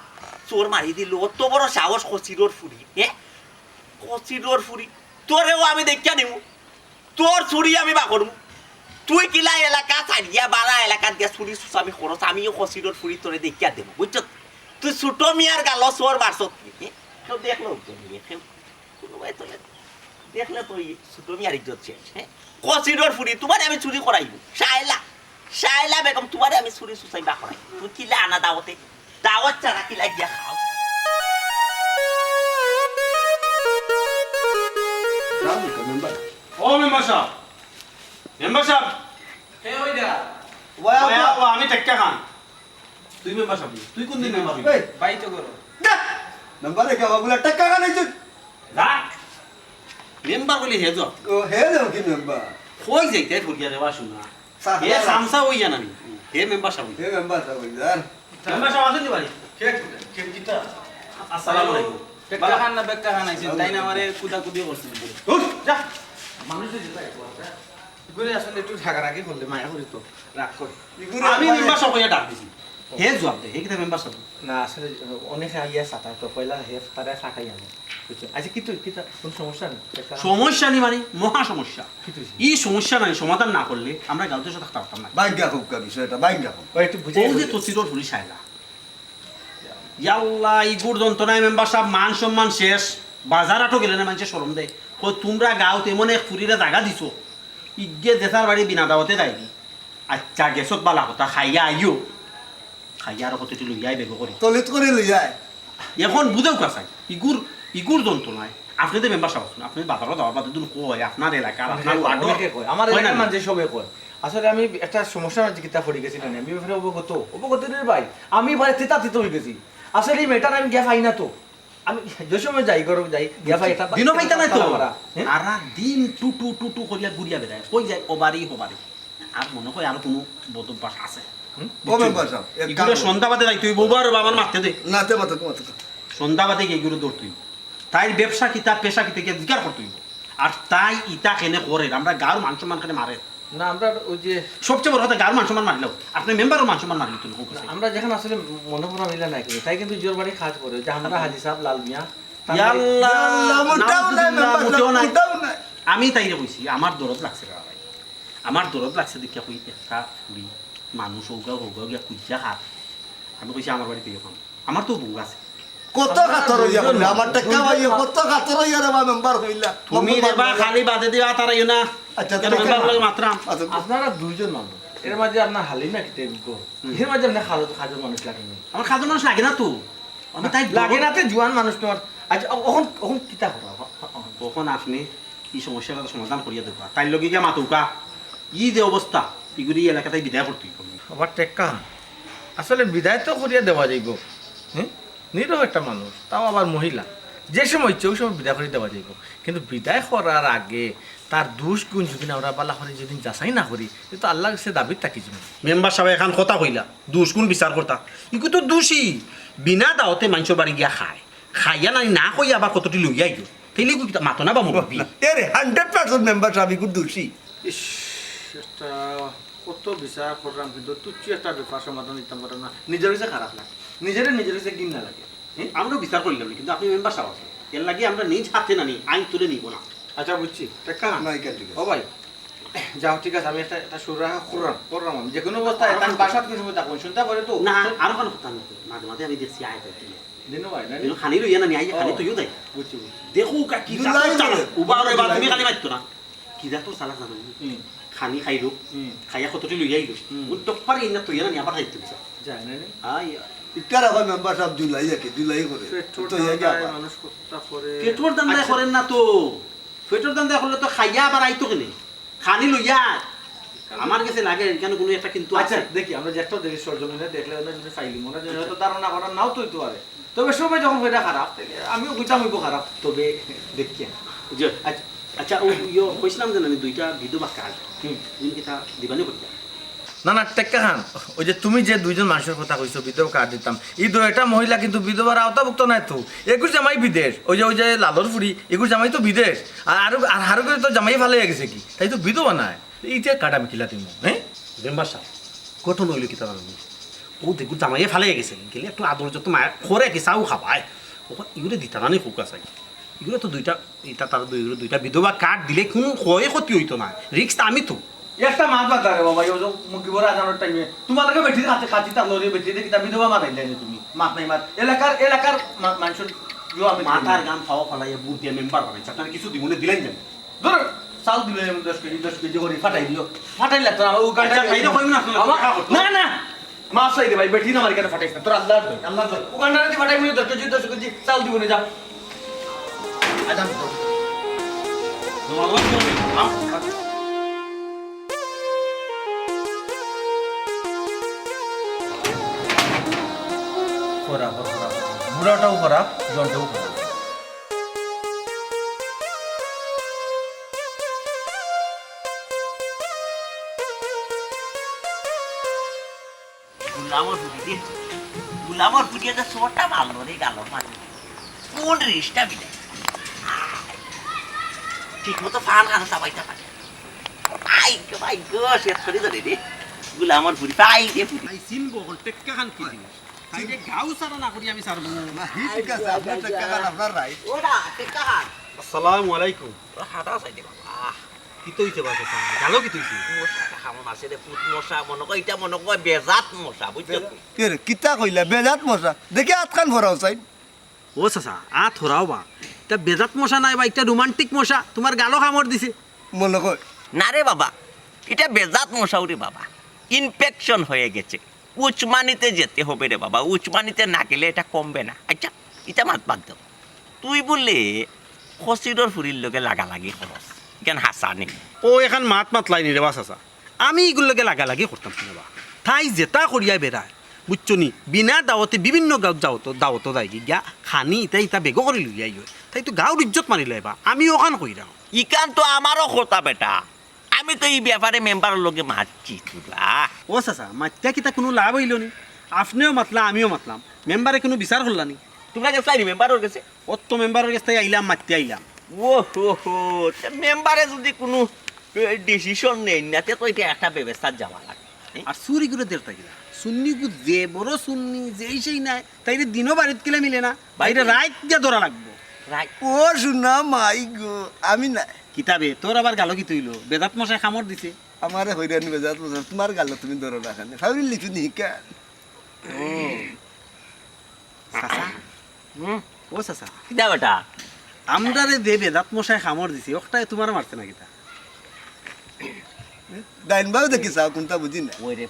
চোর মারি দিল। অত বড় সাহস কচিডর ফুড়ি। এ? কচিডর ফুড়ি। তোরেও আমি দেখিয়া নিমু। তোর চুরি আমি বার করমু। তুই কিলা এলাকা ছাড়িয়া বালা এলাকাত গিয়া চুরি চুচামি করস, আমিও কচিডর ফুড়ি তোরে দেখিয়া দেমু, বুঝছত? তুই ছোট মিয়ার গালো চোর মারছত কি? এ? কেউ দেখলো তো নিয়ে, কেউ, কোনো ভাই তোরে দেখলে তো ওই ছোট মিয়ার ইজ্জত শেষ, হ্যাঁ? কচিডর ফুড়ি, তুমারে আমি চুরি করাইমু। শায়লা, শায়লা বেগম, তুমারে আমি চুরি চুচাই বার করাইমু। তুই কিলা আনা দাওয়াতে? দাওয়াত ছাড়া কিলা গিয়া খাও? সালাম আলাইকুম, মেম্বার। ও মেম্বার সাব, মেম্বার সাব। কে ওইটা? ওয়া, ওয়া, ওয়া। ওয়া, আমি টেক্কা খান। তুই মেম্বার সাব নি? তুই কোন দিন মেম্বার হইলি? এই। বাই তো করো। দা! মেম্বারে কে বাবুলা টেক্কা খান আইছে? যা। মেম্বার বলি হে যাও। ও, হে যাও কি মেম্বার? কই যাইতে ফুরিয়া রে বা শুনা। সামসা। হে সামসা হইয়া না নি। হে মেম্বার সাব হইয়া। হে মেম্বার সাব হইয়া, আর? মেম্বার সাব আছইন নি বাড়ি? কে, কে কিতা? আসসালামু আলাইকুম। টেক্কা খান না বেক্কা খান আইছেন, তাই না আমারে কুদাকুদি করছেন। উঠ, যা। মানুষ হইছে তাই তো, যা। ইগুরে আসলে একটু রাগারাগি করলে মায়া করি তো, রাগ করে। ইগুরে আমি মায়া মেম্বার সাব হইয়া ডাক দিছি। হে জবাব দে, হে কিতা মেম্বার সাব? না, আসলে অনেকে আইয়া সাতায় তো, পয়লা হে তারা চা খাই আমি। বুঝছো? আচ্ছা, কি তুই, কিতা, কোন সমস্যা নেই? টেক্কা খান সমস্যা নেই মানে, মহা সমস্যা। কি তুই? ই সমস্যা নাই, সমাধান না করলে আমরা গাঁওত থাকতাম পারতাম না। বাইঙ্গা খুব কা বিষয়টা, বাইঙ্গা খুব। ওই একটু বুঝাই ও যে বলি। তসিরর ফুরি শায়লা। ইয়াল্লা, ইগুর যন্ত্রণায় মেম্বার সাব মান সম্মান শেষ। বাজার আটো গেলে না মানষে শরম দেয়। কই, তুমরা গাঁওত এমন এক ফুরিরে জাগা দিছো, ইগে যেতার বাড়ি বিনা দাওয়াতে যায়নি। আচ্ছা, গেছত বালা কথা, খাইয়া আইও। খাইয়া আর কতটি লইয়া আই বেগো করি। তলিত করে লইয়া আয়। এখন বুঝেও কাছাই, ইগুর, ইগুর যন্ত্রণায়। আপনে তো মেম্বার সাব আছইন, আপনে বাজারো যাওয়ার বাদে দুন কয়, আপনার এলাকার, আপনার অনেকে কয়, ওয়ার্ডর। অনেকে কয়, আমার কয় না এলাকার নি? মানষে সবে কয়। আসলে আমি একটা সমস্যার মাঝে কিতা পড়ি গেছি না, আমি ব্যাপারে অবগত, অবগত রে ভাই, আমি ভাই তিতা তিতা হয়ে গেছি। আসলে এই ম্যাটার আমি গিয়া পাই না তো। আমি যে সময় যাই, ঘরো যাই, গিয়া পাই এটা দিনও পাইতা নাই তো। তারা, হ্যাঁ? সারা দিন টুটু টুটু করিয়া ঘুরিয়া বেড়ায়। কই যায়? ওবারই হবারই। আর মনে হয় আরো কোনো বদ অভ্যাস আছে। ও মেম্বার সাব, এক কাম ইগুরে করো। সন্ধ্যা বাদে যাইতে অইবো, উবা রে বা, আমার মাতে দে। না, তে মাতে, মাতে। সন্ধ্যা বাদে গিয়া ইগুরে ধরতে অইবো। তাইর ব্যবসা কিতা, পেশা কিতা, গিয়া জিকার করতে অইবো। আর তাই ইতা কেনে করের, আমরার গাঁওর মান সম্মান কেনে মারের। না, আমরার ওই যে সবচেয়ে বড় কথা, গাঁওর মান সম্মান মারিলাও, আপনে মেম্বারর মান সম্মান মারিলিতা না, না, আমরা যেখান আসলে মনে করা অইলা না, কিন্তু তাই কিন্তু জোর বাড়ি কাজ করে, যে আমরা হাজি সাব, লাল মিয়া, ইয়া আল্লাহ, ইয়া আল্লাহ, মোটেও নাই, নাউজুবিল্লাহ, মেম্বার সাব, মোটেও নাই। মোটেও নাই। আমি তাইরে কইছি, আমার দরদ লাগছে রে ভাই, আমার দরদ লাগছে দেখিয়া কই একটা ফুরি মানুষ হৌগাও হৌগাও গিয়া খুঁজিয়া খার। আমি কইছি, আমার বাড়িত ইয়ে খাম। আমার তো বউ আছে। কত খাতর অইয়া কইলা, আমার টেক্কা ভাইয়ে কত খাতর অইয়া রে বা মেম্বার কইলা। তুমি রে বা খালি বাদে দিবা, তারাইও না। আচ্ছা, কেন মেম্বার লগে মাতরাম? আচ্ছা। আপনারা দুইজন মানুষ, এর মাঝে আপনার হালিমা কিতা গো? হুম। এর মাঝে আপনার কাজর, কাজর মানুষ লাগে না। আমার কাজর মানুষ লাগে না তো। আমি তাই লাগে না তে জুয়ান মানুষ তোমার। আচ্ছা, অ-, অখন, অখন কিতা করবা? অখন আপনে ই সমস্যাটা সমাধান করিয়া দেবা। তাইর লগে গিয়া মাতউক্কা। ই যে অবস্থা, ইগুরে ই এলাকা থাকি বিদায় করতে অইবো। আবার টেক্কা, আসলে বিদায় তো করিয়া দেওয়া যাইবো। হুম? নিরীহ একটা মানুষ, তাও আবার মহিলা। যে সময় ইচ্ছে ওই সময় বিদায় করিয়া দেওয়া যাইবো। কিন্তু বিদায় করার আগে তার দোষ গুণ যদি না আমরা বালা করি যদি যাচাই না করি, তে তো আল্লাহর কাছে দাবিত থাকি যাইবো। মেম্বার সাব এখান কথা কইলা, দোষ গুণ বিচার করতা। ইগু তো দোষী, বিনা দাওতে মানষর বাড়ি গিয়া খায়। খাইয়া নানি না কইয়া আবার কতটি লইয়া আইলো। তাইলে ইগু কিতা মাতো না বা মুরব্বি? এরে, hundred percent মেম্বার সাব ইগু দোষী। ইস, একটা কত বিচার করলাম, কিন্তু তুচ্ছ একটা ব্যাপার সমাধান দিতাম পারলাম না। নিজর কাছে খারাপ লাগে, নিজরে নিজর কাছে ঘিন্না লাগে। হ্যাঁ? আমরাও বিচার করিলাম না, কিন্তু আপনে মেম্বার সাব আছইন। এর লাগি আমরা নিজ হাতে নানি আইন তুলে নিবো না। আচ্ছা, বুঝছি। টেক্কা। না, ইখান ঠিক আছে। ও ভাই, যাও, ঠিক আছে, আমি একটা, একটা সুরাহা করলাম, করলাম আমি। যে কোনো অবস্থায় তার বাসাত কোন সময় থাকবো, শুনতে পারে তো? না, আরো কোনো কথা না তো। মাঝে মাঝে আমি দেখছি আয় তাই দিলে। দিনু ভাই, না? দিনু খানি লইয়া নানি, আইয়া খানি ও, তুইও যাই। বুঝছি, বুঝছি। দেখো, কা-, কি জুলাই জাতর চালা। করে। উবা রে বা, জুলাই তুমি করে। খালি মারতো না। কি জাতর চালা জানো নি? হুম। খানি খাইলো, হুম। খাইয়া কতটি লইয়া আইলো। হুম। উন টপ্পার ইন্না তুইয়া নানি আবার খাইতে দিছে। যায় না নি? আয়। ইতারা কয় মেম্বার সাব জুলাই যাকে, জুলাই করে। পেটর তো ইয়া ধান্দায় আবার। মানুষ কতটা করে। পেটর ধান্দায় আচ্ছা। করেন না তো। পেটর ধান্দায় করলে তো খাইয়া আবার আইতো কেনে? খানি লইয়া আয়। আমার গেছে লাগে এখানে কোনো একটা কিন্তু আচ্ছা, আছে। দেখি, আমরা যে একটা দেখি সরজমিনে দেখলে ওরা যদি ফাইলিং, ওরা যদি হয়তো ধারণা করার নাও তো হইতে পারে। তবে সবাই যখন কইরা খারাপ, তাইলে আমিও কইতাম অইবো খারাপ, তবে দেখি। জি। আচ্ছা। আচ্ছা, ও ইয়ো কইছিলাম যে আমি দুইটা বিধবা কার্ড, হুম। তুমি কিতা দিবানি করিয়া? না, না, টেক্কা খান, ওই যে তুমি যে দুইজন মানুষর কথা কইছো, বিধবা কার্ড দিতাম, ই দুইটা মহিলা কিন্তু বিধবার আওতাভুক্ত নায় তো। এগুর জামাই বিদেশ, ওই যে, ওই যে লালর ফুরি, এগুর জামাই তো বিদেশ। আর, আর, আর হারুকে তো জামাই ফালাইয়া গেছে কি, তাই তো বিধবা নায়। ইটা কার্ড আমি কিলা দিমু, হ্যাঁ? মেম্বার সাব, ঘটনা অইলো কিতা জানো নি? ও দেখুন জামাইয়ে ফালাইয়া গেছে, গেলে একটু আদর যত্ন মায়া করে কি চাও খাবায়। ও ইগুরে দিতা না নি খুব কাছে। ইগুরে তো দুইটা, ইটা তার দুই, ইগুরে দুইটা বিধবা কার্ড দিলে কোনো ক্ষয় ক্ষতি অইতো না। রিস্ক তো আমি তো। একটা মাত বাদ দে রে বাবা, ও যে মুখি বড় আজানোর টাইমে তোমার লগে বেটি খাতে খাতি তার লগে বেটি দেখি তা বিধবা মারাইলে নি তুমি। মাত নাই মাত। এলাকার, এলাকার মা-, মানুষের জো আমি মাথার গাম খাওয়া ফালাইয়া বুট দিয়া মেম্বার বানাইছে। আপনারা কিছু দিমুনে দিলেন যেন। ধরো, চাউল দিলো এমন দশ কেজি, দশ কেজি করি ফাটাই দিও। ফাটাই লাগতো না, আমার উগান্ডা আচ্ছা, খাইলে কইবি না, আপনার আমার, দেখা করতো। না, না, মাফ চাই দে ভাই, বেটি না আমার এখানে ফাটাইছ না। তোর আল্লাহর দোহাই, আল্লাহর দোহাই। উগান্ডা যদি ফাটাই মনে দশ কেজি, দশ কেজি চাউল দিব না, যা। আজান দে। তোমার বাবা কি হবে? আও। খরাপ, খরাপ। বুড়াটাও খরাপ, জনটাও খরাপ। গুলামর ফুটি দে। গুলামর ফুটি একটা ছোটটা মারলো রে, গালর মাঝে। কোন রেসটা বিলে? ঠিক মতো ফান খানো চাবাইতে পারে। আই গো, আই গো, শেষ করে ধরে রে। গুলামর ফুটি, পাই রে ফুটি। আই সিন বহল টেক্কা খান কি জিনিস? তাই যে গাউ সারা না করি আমি সারবো। না, হি ঠিক আছে, আপনার টেক্কা খান, আপনার রাইট। ওরা টেক্কা খান। আসসালামু আলাইকুম। ওরা হাঁটা চাই দে বাবা। কিতা অইছে বা চাচা? জানো কিতা অইছে? মশা কামড় মারছে রে, পুত মশা, মনে কয়, ইটা মনে কয় বেজাত মশা, বুঝছো তো? কে রে, কিতা কইলা? বেজাত মশা? দেখি আতখান ভরাও চাই। ও চাচা, আত হরাও বা। ইটা বেজাত মশা নায় বা, ইটা রোমান্টিক মশা। তোমার গালো কামড় দিছে। মনে কয়। না রে বাবা, ইটা বেজাত মশাও রে বাবা। ইনফেকশন হয়ে গেছে। উসমানিতে যেতে হবে রে বাবা, উসমানিতে না গেলে এটা কমবে না। আচ্ছা, ইটা মাত বাদ দাও। তুই বললে খসিরর ফুরির লগে লাগালাগি খরচ, কেন হাসানি? ও এখান মাত মাতলাই নি রে বা চাচা, আমি ইগুর লগে লাগালাগি করতাম না বা। তাই যেটা করিয়া বেড়ায়, বুঝছো নি? বিনা দাওতে বিভিন্ন গাঁও যাওতো, দাওতো যায়গি গিয়া খানি ইতা ইতা বেগো করি লইয়া আইও। তাই তো গাঁওর ইজ্জত মারি লয় বা, আমি ওখান কইরাম। ইখান তো আমারও কথা বেটা। আমি তো ই ব্যাপারে মেম্বারর লগে মাতছি তোরা। ও চাচা, মাতিয়া কিতা কুনু লাভ অইলো নি? আপনেও মাতলা, আমিও মাতলাম, মেম্বারে কুনু বিচার করলা নি? তুমরা গেছলায় নি মেম্বারর গেছে? অত মেম্বারর গেছ থাকি আইলাম, মাতিয়া আইলাম। ও হো হো, তে মেম্বারে যুদি কুনু, এ, ডিসিশন নেইন না, তে তো ইটা একটা ব্যবস্থাত যাওয়া লাগে। আর চুর ইগুরে দের থাকি না। সুন্নিগু যে বড় সুন্নি, যেই সেই নায়, তাইরে দিনো বাড়িত গেলে মিলে না, বাইরে রাইত গিয়া ধরা লাগবো। রাইত? ও সোনা মাই গো, আমি না। কিতা বে, তোর আবার গালো কিতা অইলো? বেদাত মশায় কামড় দিছে। আমারে হয়রানি বেজাত বুঝো, তুমার গালো তুমি ধরো না কেনে? ফাউরি লিচু নিকা। ও। চাচা। হুম? ও চাচা। কিতা বেটা? আমরারে যে বেদাত মশায় কামড় দিছে, অকটায় তুমারে মারছে না কিতা? ডাইন বাউ দেখি চাও, কুনটা বুঝি না। ওই রে,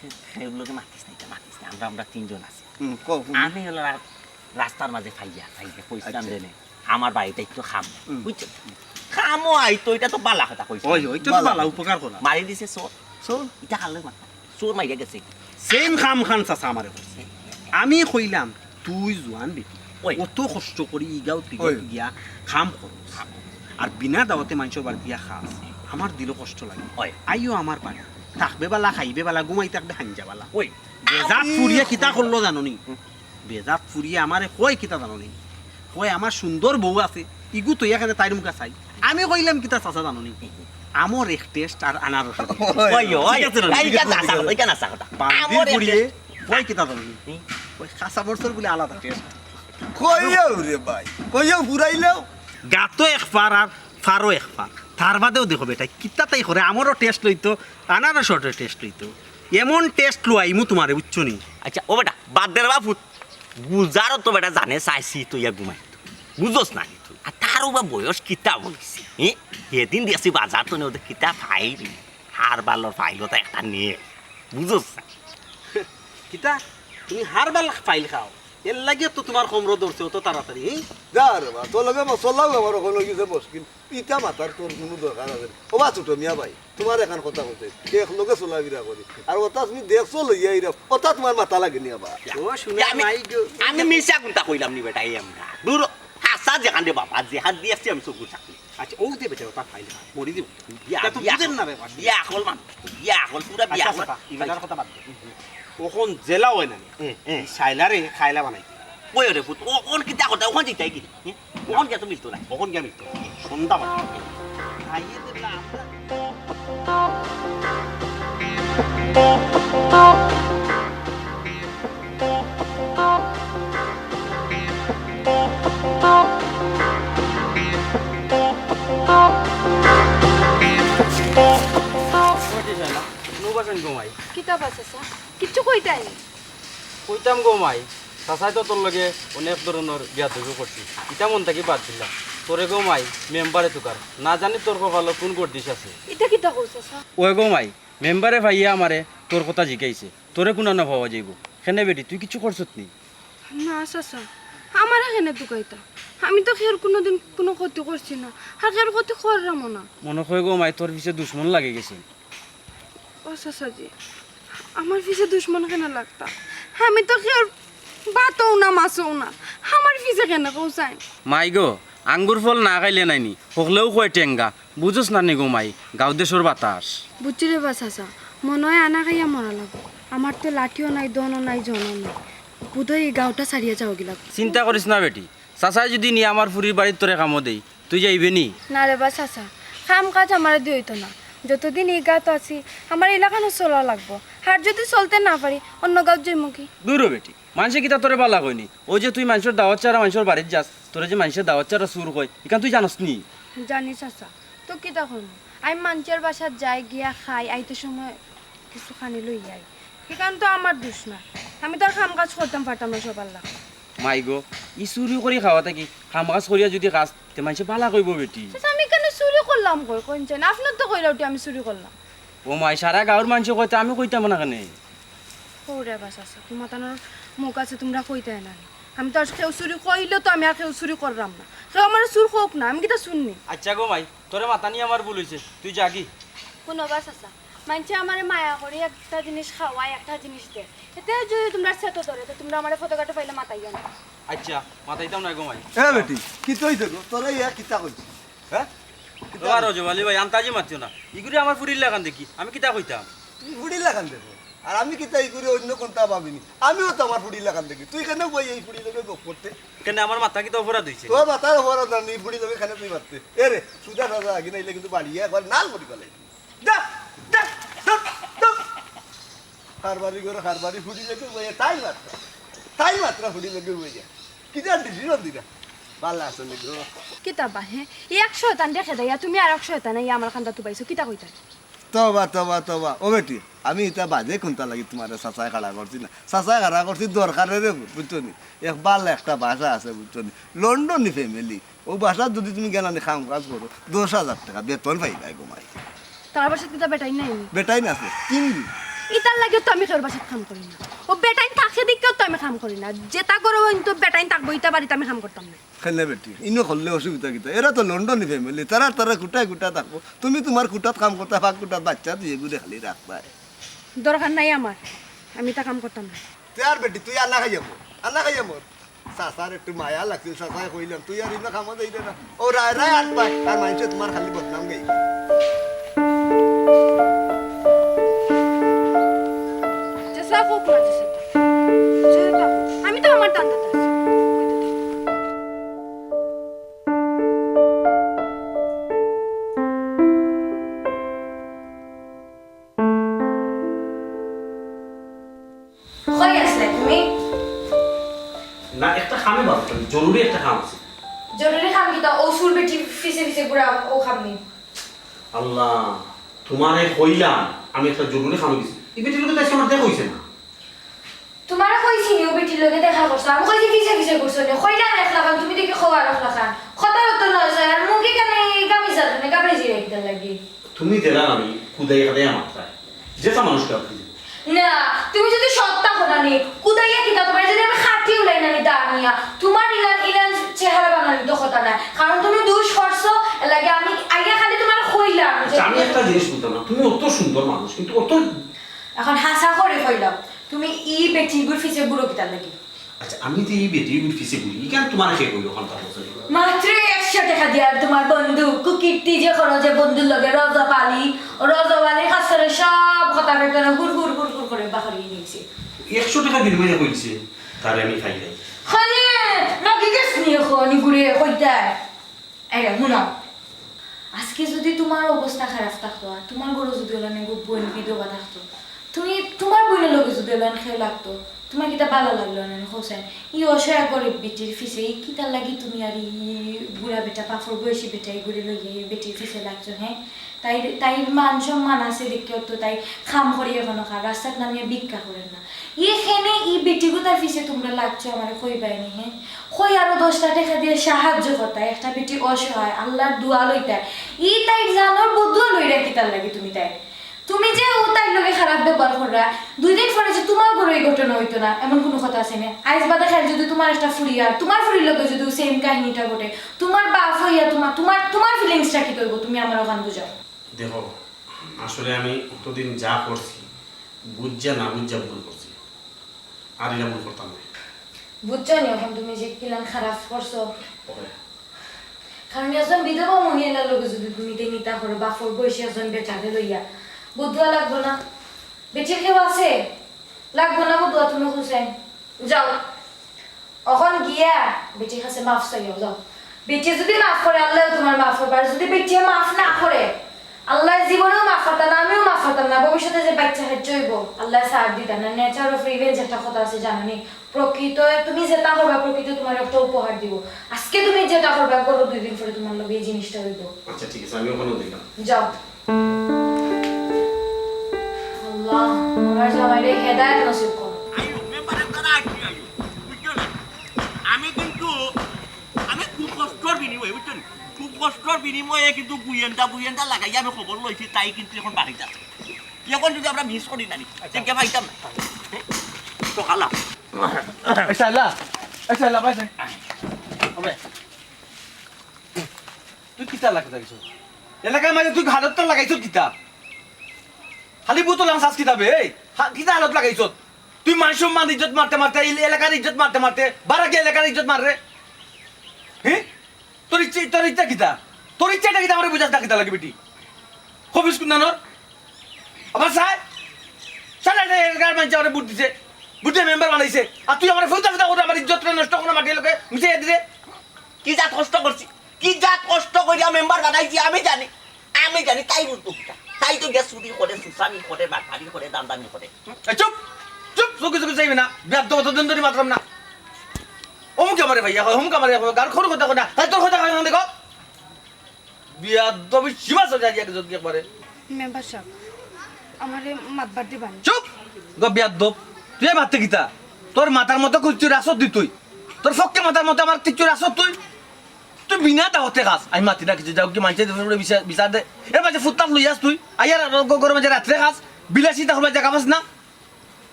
সে-, সেগুলোকে মাতিস না, ইটা মাতিস না। আমরা, আমরা তিনজন আছি। হুম, কও, হুম। আমি হলো রা-, রাস্তার মাঝে ফাইয়া, ফাইয়া, কইছিলাম আচ্ছা। যে নে, আমার বাড়িত একটু কাম, হুম। বুঝছো? কামও আইতো, ইটা তো বালা কথা কইছিলাম। ওই, ওইটা তো বালা। বালা, উপকার করা। মারি দিছে চোর। চোর? ইটা কার লগে মাতলা? চোর মাইরা গেছে। Same কাম খান চাচা আমারে করছে। আমি কইলাম, তুই জুয়ান বেটি, ওই। অত কষ্ট করি ইগাও তিগাও ওই। গিয়া কাম করস। আর বিনা দাওয়াতে মানষর বাড়িত গিয়া খাস। আমার দিলো কষ্ট লাগে। ওই। আইও আমার বাড়ি। থাকবে বালা, খাইবে বালা, ঘুমাই থাকবে হাঞ্জা বালা। ওই। বেজাত আমি ফুরিয়ে কিতা করলো জানো নি? হুম। বেজাত ফুরিয়ে আমারে কয় কিতা জানো নি? কয়, "আমার সুন্দর বউ আছে, ইগু তো এখানে তাইর মুখা চাই।" আমি কইলাম, "কিতা চাচা জানো নি? আমর এক টেস্ট আর আনারসর এক টেস্ট।" ওই, ওই, ঠিক আছে না? এই, ইটা নাছা কথা, ইটা নাছা কথা। বান্দির আমর এক ফুরিয়ে টেস্ট। কয় কিতা জানো নি? হুম। ওই কাঁচা মরচর বলে আলাদা টেস্ট। কইও রে ভাই, কইও ফুরাইলেও। গাতো এক ফার আর ফারও এক ফার। তার বাদেও দেখো বেটা, কিতা তাই করে, আমরও টেস্ট লইতো, আনারসর টেস্ট লইতো। এমন টেস্ট লইমু তুমারে, বুঝছো নি? আচ্ছা, ও বেটা, বাদ দে রে বাফুত। বুঝারও তো বেটা জানে চাইছি তো ইয়া ঘুমাই। বুঝোস না নি তুই? আর তারও বা বয়স কিতা অইছে? হে? সেদিন দেখছি বাজার তো নেই, ওদের কিতা ফাইল। হারবালর ফাইল ওটা একটা নিয়ে। বুঝোস না? কিতা? তুমি হারবাল ফাইল খাও? এর লাগিও তো তুমার কমরো ধরছে অত তাড়াতাড়ি, হি? যা রে বা, তোর লগে মশলাও আমার ওখানে গেছে মুশকিল। ইটা মাতার তোর কুনু দরকার আছে নি? ও বা ছোট মিয়া ভাই, তুমার এখান কথা কইতে, এক লগে চলাফিরা করি। আর ওটা তুমি দেখছো লইয়া এরা, ওটা তুমার মাথা লাগে নি আবার। ও সোনা আমি, মাই গো। আমি মিছা কুনটা কইলাম নি বেটা, এই আমরা। দূর, হাছা যেখান রে বাবা, যেখান দিয়াছি আমি চকুর সামনে। আচ্ছা, ও দে বেটা, ওটা ফাইল না, মরি দিব। বিয়া, তা তুই বিয়া বুঝেন না ব্যাপার। বিয়া হল মান, বিয়া হল, পুরা বিয়া আচ্ছা, হল। আচ্ছা, ইবাদার কথা বাদ দে। ওখান জেলা হয় না নি? হুম, হুম। এই শাইলারে খাইলা বানাই। ওই রে পুত, ও কোন কিতা কথা, ওখান যেতাই কি? হুম? ওখান গিয়া তো মিলতো না। ওখান গিয়া মিলতো। সন্ধ্যা বাজে। খাইয়ে দিলাম আমরা। কিতা বা চাচা? কিচ্ছু কইতায় নি? কইতাম গো মাই, চাচায় তো তোর লগে অনেক ধরনর বেয়াদবি করছে, ইটা মন থাকি বাদ দিলাম। তোরে গো মাই, মেম্বারে তুকার, না জানি তোর কপালো কুন গর্দিশ আছে। ইটা কিতা কও চাচা? ওই গো মাই, মেম্বারে পাইয়া আমারে তোর কথা জিকাইছে, তোরে কুনানো পাওয়া যাইবো? কেনে বেটি, তুই কিচ্ছু করছত নি? না চাচা, আমারে কেনে তুকাইতা? আমি তো কেউর কুনুদিন কুনু ক্ষতি করছি না, আর কেউর ক্ষতি কররামও না। মনো কয় গো মাই, তোর পিছে দুশমন লাগি গেছে। ও চাচাজি, আমার পিছে দুশমন কেনে লাগতা? আমি তো কেউর ভাতও না, মাছও না, আমার পিছে কেনে কও চাইন? মাই গো, আঙ্গুর ফল না খাইলে নাইনি, হকলেও কয় টেঙ্গা। বুঝোস না নি গো মাই, গাঁও দেশর বাতাস। বুঝছি রে বা চাচা, মনো হয় আনা খাইয়া মরা লাগবো। আমার তো লাঠিও নাই, ধনও নাই, জনও নাই। বোধহয় এই গাঁওটা ছাড়িয়া যাওয়া গিলা। চিন্তা করিস না বেটি, চাচায় যুদি নিয়া আমার ফুরির বাড়িত তোরে কামো দেই, তুই যাইবে নি? না রে বা চাচা, কাম কাজ আমারে দি অইতো না। যতদিন ই গাঁওত আছি, আমার ইলাখানো চলা লাগবো। আর যুদি চলতে না পারি, অন্য গাঁওত যাইমু কি? দুরো বেটি, মানষে কিতা তোরে বালা কয় নি? অউ যে তুই মানষর দাওয়াত ছাড়া মানষর বাড়িত যাস, তোরে যে মানষে দাওয়াত ছাড়া চুর কয়, ইখান তুই জানস নি? জানি চাচা, তো কিতা করমু? আমি মানষর বাসাত যাই, গিয়া খাই, আইতে সময় কিছু খানি লই আই। ইখান তো আমার দুষ না, আমি তো আর কাম কাজ করতাম পারতাম না সবার লাখান। মাই গো, ই চুরি করি খাওয়া থাকি কাম কাজ করিয়া যুদি খাস, তে মানষে বালা কইবো বেটি। চাচা, আমি কেনে চুরি করলাম কই, কইন চাইন? আপনে তো কইরা উঠি আমি চুরি করলাম। ও মাই, সারা গাঁওর মানষে কয়, তে আমি কইতাম না কেনে? ওরে বা চাচা, তুমাতানর মুখ আছে, তুমরা কইতায় না নি? আমি তো আর কেউ চুরি কইলে তো আমি আর কেউ চুরি কররাম না। কেউ আমারে চুর কউক না, আমি কিতা চুর নি? আচ্ছা গো মাই, তোরে মাতানি আমার ভুল অইছে, তুই যাগি। হুনো বা চাচা, মানষে আমারে মায়া করি একটা জিনিস খাওয়ায়, একটা জিনিস দেয়। এতে যুদি তুমরার ছেতো ধরে, তে তুমরা আমারে ফটো ঘাটো পাইলে মাতাইও না। আচ্ছা, মাতাইতাম না গো মাই। এ বেটি, কিতা অইছে গো? তোরে ইয়া কিতা কইছে? হ্যাঁ? কিতা ও আর কইছে? রজব আলী ভাই, আন্তাজি মাতিও না। ইগুরে আমার ফুরির লাখান দেখি, আমি কিতা কইতাম? ফুড়ির লাখান দেখো। আর আমি কিতা ই করি অইন্য কুনতা ভাবিনি? আমিও তো আমার ফুড়ির লাখান দেখি। তুই কেনে বই এই ফুড়ির লগে গপ করতে? কেনে আমার মাথা কিতা অপরাধ অইছে? তোর মাথার অপরাধ না, নি ফুড়ির লগে কেনে তুই মাততে? এ রে, সুজা সাজা আগে নাইলে কিন্তু বাড়িয়ে একবার নাল করি ফেলে। যা, যা, যা, যা। কারবারি করে কারবারি ফুড়ির লগে বইয়া তাই মাত্রা। তাই মাত্রা ফুড়ির লগে বইয়া। কিতা decision দিরা? ভালা আছে নি গো? কিতা বা, হে? ই এক শয়তান দেখে দেয়া, তুমি আর এক শয়তান, এই আমার কান্দা তুবাইছো, কিতা কইতা? তবা, তবা, তবা। ও বেটি, আমি ইতা বাদে কুনতা লাগি তুমারে চাচায় খাড়া করছি না। চাচায় খাড়া করছি দরকারে রে, বুঝছো নি? এক ভালা একটা ভাষা আছে, বুঝছো নি? লন্ডনি family। ও ভাষাত যুদি তুমি গেলানি কাম কাজ করো, দশ হাজার টেকা বেতন পাইবায় গো মাই। তার বাসাত কিতা বেটাইন নাই নি? বেটাইন আছে, তিন দিন। ইতার লাগিও তো আমি কেউর বাসাত কাম করি না। ও বেটাইন থাকে দেখিও তো আমি কাম করি না। যেতা করো অইন তো বেটাইন থাকবো, ইতা বাড়িত আমি কাম করতাম না। কেনে বেটি, ইনো করলে অসুবিধা কিতা? এরা তো লন্ডনি family, তারা তারা কুটায় কুটায় থাকবো। তুমি তুমার কুটাত কাম করতায়, ফাক কুটাত বাইচ্চা দুইগুরে খালি রাখতায়। দরকার নাই আমার, আমি ইতা কাম করতাম না। তে আর বেটি, তুই আনা খাইয়া মর, আনা খাইয়া মর। চাচার একটু মায়া লাগছিল, চাচায় কইলাম, তুই আর ইনো কামো যাইরে না। ও রায় রায় আট পায়, আর মানষে তুমার খালি বদনাম গাইবো। চাচা, কউক না, চাচা। চাচা, আমি তো আমার ধান্দাত আছি। কই আছলায় তুমি? না, একটা কামে বার অইলাম, জরুরি একটা কাম আছে। জরুরি কাম কিতা? অউ চুর বেটির পিছে পিছে ঘুরা অউ কাম নি? আল্লাহ, তুমারে কইলাম আমি একটা জরুরি কামে গেছি। ই বেটির লগে তো আইজকে আমার দেখা অইছে না। তুমারে কইছি নি অউ বেটির লগে দেখা করছো? আমি কইছি পিছে পিছে ঘুরছো নি? কইলাম এক লাখান, তুমি দেখি কও আরক লাখান। কথার উত্তর নায় চাই, আর মুখে কানে গামি যার কানে গাবড়াই জিরা কিতার লাগি। তুমি দিলা আমি কুদাইয়া কাদাইয়া মাতরায়। যেতা মানুষ কাউকে দিবে। না, তুমি যুদি সত্য কথা নি, কুদাইয়া কিতা তুমারে যুদি আমি খাটি উলাই না নি দাঁড়িয়া, তুমার ইলান, ইলান চেহারা বানানি তো কথা নায়। কারণ তুমি দুষ করছো, এর লাগি আমি আইয়া খালি তুমারে কইলাম যে আচ্ছা, আমি একটা জিনিস বুঝলাম না, তুমি অত সুন্দর মানুষ, কিন্তু অত এখন হাছা করি কইলাও, তুমি ই বেটিগুর পিছে ঘুরো কিতার লাগি? আচ্ছা, আমি যে ই বেটিগুর পিছে ঘুরি, ইখান তুমারে কে কইলো, অখান তার বছর? মাত্র একশো টেকা দিয়া তুমার বন্ধু, কুকীর্তি যে করো যে বন্ধুর লগে রজব আলী, ও রজব আলীর কাছ থাকি সব কথা বেতনে হুর হুর হুর হুর করি বাকরিয়া নিছে। একশো টেকা বিনিময়ে কইছে, তারে আমি খাই নাই। খালি নাকি গেছ নি এখন ঘুরে কইতায়? এই রে, হুনো, আজকে যুদি তুমার অবস্থা খারাপ থাকতো, আর তুমার ঘরো যুদি অলান এগু বইন বিধবা থাকতো, তুমি, তুমার বইনর লগে যুদি অলান কেউ লাগতো, তুমার কিতা ভালা লাগলো না, হোসেন? ই অসহায় গরিব বেটির পিছে, ই কিতার লাগি তুমি আর ই বুড়া বেটা, বাফর বয়সী বেটা, ইগুরে লইয়া ই বেটির পিছে লাগছো, হে? তাইর, তাইর মান সম্মান আছে দেখিয়া তো তাই কাম করি এখনো খার, রাস্তাত নামিয়া ভিক্ষা করের না। ইখানে ই বেটিগুতার পিছে তুমরা লাগছো, আমারে কইবায় নি, হে? কই আরো দশটা টেকা দিয়া সাহায্য করতায়, একটা বেটি অসহায়, আল্লার দোয়া লইতায়। ই তাইর জানর বদুয়া লইরায় কিতার লাগি তুমি তাইর? তুমি যে অউ তাইর লগে খারাপ ব্যবহার কররায়, দুই দিন পরে যে তুমার ঘরো ই ঘটনা অইতো না, এমন কুনু কথা আছে নি? আইজ বাদে কাইল যুদি তুমার একটা ফুড়ি আর তুমার ফুড়ির লগে যুদি same কাহিনীটা ঘটে, তুমার বাফ অইয়া তুমার, তুমার, তুমার feelings টা কিতা অইবো? তুমি আমারে অখান বুঝাও। দেখো, আসলে আমি অতদিন যা করছি, বুঝা না বুঝা ভুল করছি, আর ইলা ভুল করতাম না। বুঝছো নি অখন তুমি যে কিলান খারাপ করছো? ওকে। কারণ একজন বিধবা মহিলার লগে যুদি তুমি তেনিতা করো, বাফর বয়সী একজন বেটারে লইয়া, বদুয়া লাগবো না? বেটির কেউ আছে? লাগবো না বদুয়া তুমি, হোসেন? যাও। অখন গিয়া বেটির কাছে মাফ চাইও, যাও। বেটিয়ে যুদি মাফ করে, আল্লায়ও তুমার মাফ করবা। আর যুদি বেটিয়ে মাফ না করে, আল্লায় জীবনেও মাফ করতা না, আমিও মাফ করতাম না। ভবিষ্যতে যে বাইচ্চা কাইচ্চা অইবো, আল্লায় ছাড় দিতা না। Nature of revenge একটা কথা আছে, জানো নি? প্রকৃতই তুমি যেটা করবা, প্রকৃতই তুমার একটা উপহার দিবো। আজকে তুমি যেটা করবা, করো, দুই দিন পরে তুমার লগে ই জিনিসটা অইবো। আচ্ছা, ঠিক আছে, আমি অখানো দেখলাম। যাও। আল্লাহ, আমার জামাইরে হেদায়েত নসিব করো। আইও, মেম্বারের দ্বারা আইছি, আইও। বুঝছো না? আমি কিন্তু, আমি খুব কষ্টর বিনিময়ে, বুঝছো না? খুব কষ্টর বিনিময়ে কিন্তু গুয়েন্দা, গুয়েন্দা লাগাইয়া আমি খবর লইছি, তাই কিন্তু অখন বাড়িত আছে। অখন যুদি আমরা miss করি না নি, তে কে পাইতাম না। তো খালা। এই শালা, এই শালা, ভাই, ভাই। তুই কিতা লাগাইছস? এলাকার মাঝে তুই হালত তো লাগাইছস কিতা? খালি বুতল লাগাইছস কিতা বে? এই, হা-, কিতা হালত লাগাইছস? তুই মান সম্মান ইজ্জত মারতে মারতে, এই এলাকার ইজ্জত মারতে মারতে, বারা গিয়া এলাকার ইজ্জত মাররে। হে? তোর ইচ্ছা, তোর ইচ্ছা কিতা? তোর ইচ্ছাটা কিতা আমারে বুঝাস না কিতা লাগে বেটি? খবিস কুন্দানোর? আবার সাহেব? সারা এলাকার মানষে আমারে ভোট দিছে, ভোট দিয়া মেম্বার বানাইছে, আর তুই আমারে ফুলতা ফুলতা করে আমার ইজ্জতটা নষ্ট করে মাটির লগে মিশাইয়া দিলে। কি জাত কষ্ট করছি, কি জাত কষ্ট করিয়া মেম্বার বানাইছি আমি জানি, আমি জানি। তাই বলতো কিতা? তাই তো গিয়া চুরি করে, সুসামি করে, বাটপারি করে, দান্দামি করে। এই চুপ, চুপ, চুকি চুকি চাইবে না, বেয়াদব, অতদিন ধরে মাতলাম না। অমুকে আমারে ভাইয়া কয়, অমুকে আমারে কয়, গার খোর কথা কয় না, তাই তোর কথা কয় না দেখো। বেয়াদবি সীমা চলে যায় আগে যদি একবারে। মেম্বার সাব, আমারে মাতবার দিবা নি? চুপ! গো বেয়াদব, তুই এই মাততে কিতা? তোর মাথার মতো কিচ্ছু রাসত দি তুই। তোর ফক্কে মাথার মতো আমার কিচ্ছু রাসত তুই। তুই বিনা দাওয়াতে খাস। আমি মাতি না কিছু, যাও কি মানষে বিচার, বিচার দে। এর মাঝে ফুটপাত লইয়াস তুই। আইয়ার গ-, গরম মাঝে রাত্রে খাস। বিলাসিতা করবার জাগা পাস না।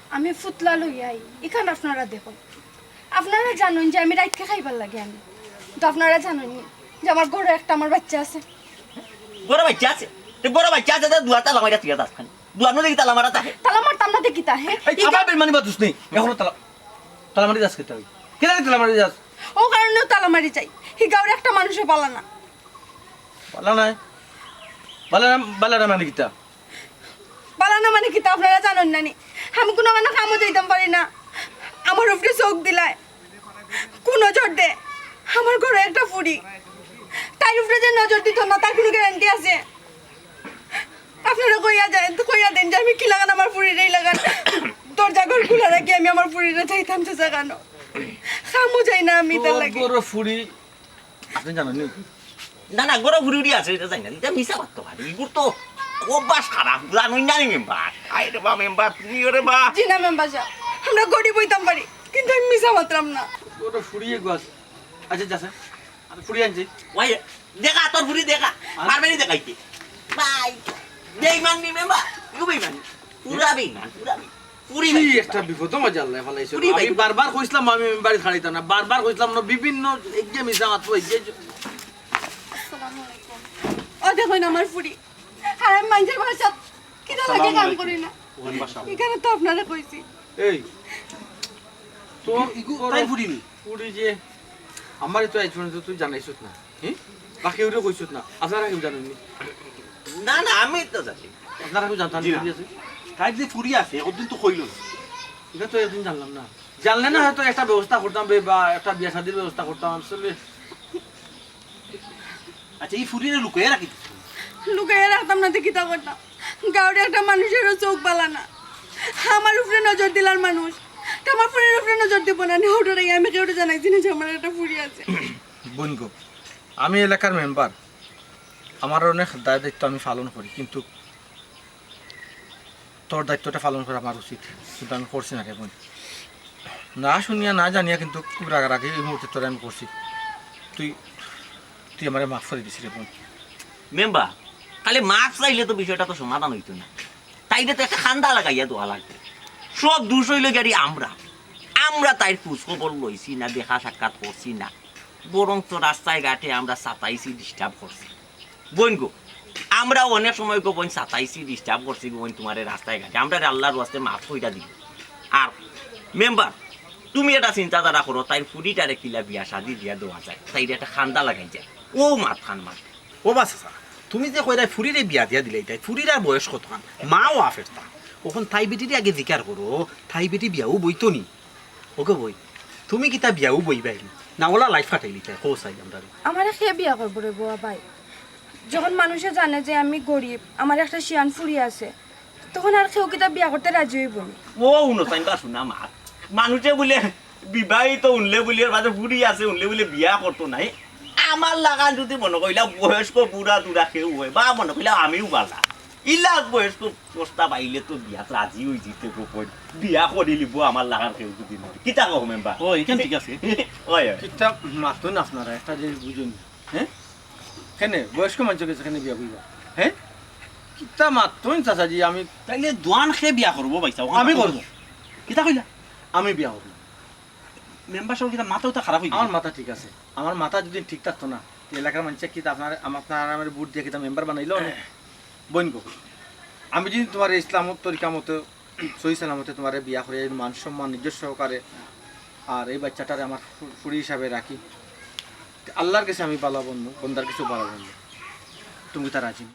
আমি ফুতলা লইয়া আই, ইখান আপনারা দেখইন। আপনারা জানইন যে আমি রাইতকে খাইবার লাগি আনি। কিন্তু আপনারা জানইন নি যে আমার ঘরো একটা আমার বাইচ্চা আছে। ঘরো বাইচ্চা আছে? তে ঘরো বাইচ্চা আছে, তে দুয়ার তালা মারিয়া থুইয়া যাস খানি। দুয়ার নদী তালা মারা থাকে। তালা মারতাম না তে কিতা, হে? এই ইগা- আবার বেইমানি বাদ দিস নি। এখনো তালা, তালা মারি যাস কিতা? কেন তালা মারি যাস? ও কারণেও তালা মারি যাই। হি গাঁওর একটা মানুষও বালা না। বালা নাই? বালা না, বালা না মানে কিতা? বালা না মানে কিতা আপনারা জানইন না নি? আমি কুনু কানো কামো যাইতাম পারি না। আমার উপরে চউখ দিলায়। কুনজর দে। আমার ঘরো একটা ফুড়ি। তাইর উপরে যে নজর দিতো না, তার কুনু গ্যারান্টি আছে? আপনারা কইয়া দেন, কইয়া দেন যে আমি কিলাখান আমার ফুড়িরে ইলাখান দরজা ঘর খুলা রাখি আমি আমার ফুড়িরে যাইতাম তো জাগানো। কামো যাই না আমি তার লাগি। ঘরো ফুড়ি আপনি জানইন নি? না, না, ঘরো ফুড়ি উড়ি আছে, ইটা জানি না। ইটা মিছা মাততো পারে। ইগুর তো অভ্যাস খারাপ, জানইন না নি মেম্বার? আয় রে বা মেম্বার, তুমি ওরে বা। জি না মেম্বার সাব, আমরা গরিব অইতাম পারি, কিন্তু আমি মিছা মাতরাম না। ঘরো ফুড়ি এগু আছে। আচ্ছা, যা স্যার, আমি ফুড়ি আনছি। ওই, দেখা, তোর ফুড়ি দেখা। আর? পারবে নি দেখাইতে? ভাই, বেইমান নি মেম্বার? ইগু বেইমান। পুরা বেইমান, পুরা বেইমান। ফুড়ি কি ভাই, একটা বিপদ মাঝে আল্লায় ফালাইছে। ফুড়ি ভাই। আমি বারবার কইছিলাম আমি বাড়ি ছাড়িতাম না, বারবার কইছিলাম না, বিভিন্ন এগিয়ে মিছা মাতবো, এগিয়ে জ- আসসালামু আলাইকুম। ও দেখইন আমার ফুড়ি। আর আমি মানষর বাসাত কিতা লাগি কাম করি না। ওখানে বাসা। ইখানো তো আপনারে কইছি। এই, তো ইগু তাই ফুড়ি নি? ফুড়ি যে আমারে তো আইজ পর্যন্ত তুই জানাইছত না, হ্যাঁ? বাকি ওরে কইছত না, আপনারা কেউ জানইন নি? না, না, আমি তো জানি। আপনারা কেউ জানতা জি না। ফুড়ি আছে? তাই যে ফুড়ি আছে, একদিন তো কইল না। ইটা তো একদিন জানলাম না। জানলে না হয়তো একটা ব্যবস্থা করতাম বে, বা একটা বিয়া শাদির ব্যবস্থা করতাম আসলে। আচ্ছা, ই ফুড়িরে লুকাইয়া রাখি দিছো? লুকাইয়া রাখতাম না তে কিতা করতাম? গাঁওর একটা মানুষেরও চউখ বালা না। আমার উপরে নজর দিলার মানুষ, তে আমার ফুড়ির উপরে নজর দিবো না নি? ওটারে আমি কেউরে জানাইছি না যে আমার একটা ফুড়ি আছে। বোন গো, আমি এলাকার মেম্বার, আমার অনেক দায় দায়িত্ব আমি পালন করি, কিন্তু তোর দায়িত্বটা পালন করা আমার উচিত, কিন্তু আমি করছি না রে বোন। না শুনিয়া না জানিয়া কিন্তু খুব রাগারাগি এই মুহূর্তে তোরে আমি করছি। তুই, তুই আমারে মাফ করি দিস রে বোন। মেম্বার, খালি মাফ চাইলে তো বিষয়টা তো সমাধান অইতো না। তাইরে তো একটা কান্দা লাগাইয়া দেওয়া লাগবো। সব দোষ অইলো গিয়া আমরা। আমরা তাইর খোঁজ খবর লইছি না, দেখা সাক্ষাৎ করছি না, বরঞ্চ রাস্তায় ঘাটে আমরা সাতাইছি, disturb করছি। বোন গো, আমরা অনেক সময় গো বোন সাতাইছি, disturb করছি গো বোন তুমারে রাস্তায় ঘাটে। আমরারে আল্লার ওয়াস্তে মাফ কইরা দিও। আর মেম্বার, তুমি একটা চিন্তাধারা করো, তাইর ফুড়িটারে কিলা বিয়া শাদি দিয়া দেওয়া যায়, তাইরে একটা কান্দা লাগাই যায়, অউ মাতখান মাত। ও বা চাচা, তুমি যে কইরায় ফুড়িরে বিয়া দিয়া দিলাইতায়, তাই ফুড়ির আর বয়স কতখান? মাও আফেরতা। অখন তাই বেটিরে আগে জিকার করো, তাই বেটি বিয়াও বইতো নি? ওগো বই, তুমি কিতা বিয়াও বইবায় নি? না ওলা life কাটাইলিতায়, কও চাই আমরারে। আমারে কে বিয়া করবো রে বুয়া ভাই? যখন মানুষে জানে যে আমি গরিব, আমার একটা শিয়ান ফুড়ি আছে, তখন আর কেউ কিতা বিয়া করতে রাজি অইবো নি? ও উনো চাইন বা শুনা মাত। মানুষে বুলে বিবাহিত হুনলে বুলে, এর মাঝে ফুড়ি আছে হুনলে বুলে বিয়া করতো নায়। আমার লাখান যদি মনো কইলা বয়স্ক বুড়া টুড়া কেউ অয়, বা মনো কইলা আমিও বালা, ইলা বয়স্ক প্রস্তাব আইলে তো বিয়াত রাজি অইযিতে গো কই। বিয়া করিলিবো আমার লাখান কেউ যদি নায়। কিতা কও মেম্বার? ও, ইখান ঠিক আছে। অয়, অয়। কিতা মাতইন আপনারা, একটা জিনিস বুঝইন না। হ্যাঁ? কেনে? বয়স্ক মানষর গেছে কেনে বিয়া করিবা? হ্যাঁ? কিতা মাতইন চাচাজি, আমি তাইলে দুয়ান কে বিয়া করবো ভাইসাব? আমি করবো। কিতা কইলা? আমি বিয়া করবো। মেম্বার সাব কিতা মাথা উতা খারাপ অইগেছে? আমার মাথা ঠিক আছে। আমার মাথা যদি ঠিক থাকতো না, তে এলাকার মানষে কিতা আপনার, আম-, আপনার আমারে ভোট দিয়া কিতা মেম্বার বানাইলো? বোন গো, আমি যদি তুমারে ইসলাম তরিকা মতো সহি সালামতে তুমারে বিয়া করি, এই মান সম্মান নিজস্ব সহকারে, আর এই বাইচ্চাটারে আমার ফু-, ফুড়ি হিসাবে রাখি, তে আল্লার গেছে আমি বালা বনমু, বন্দার গেছেও বালা বনমু। তুমি তা রাজি নি?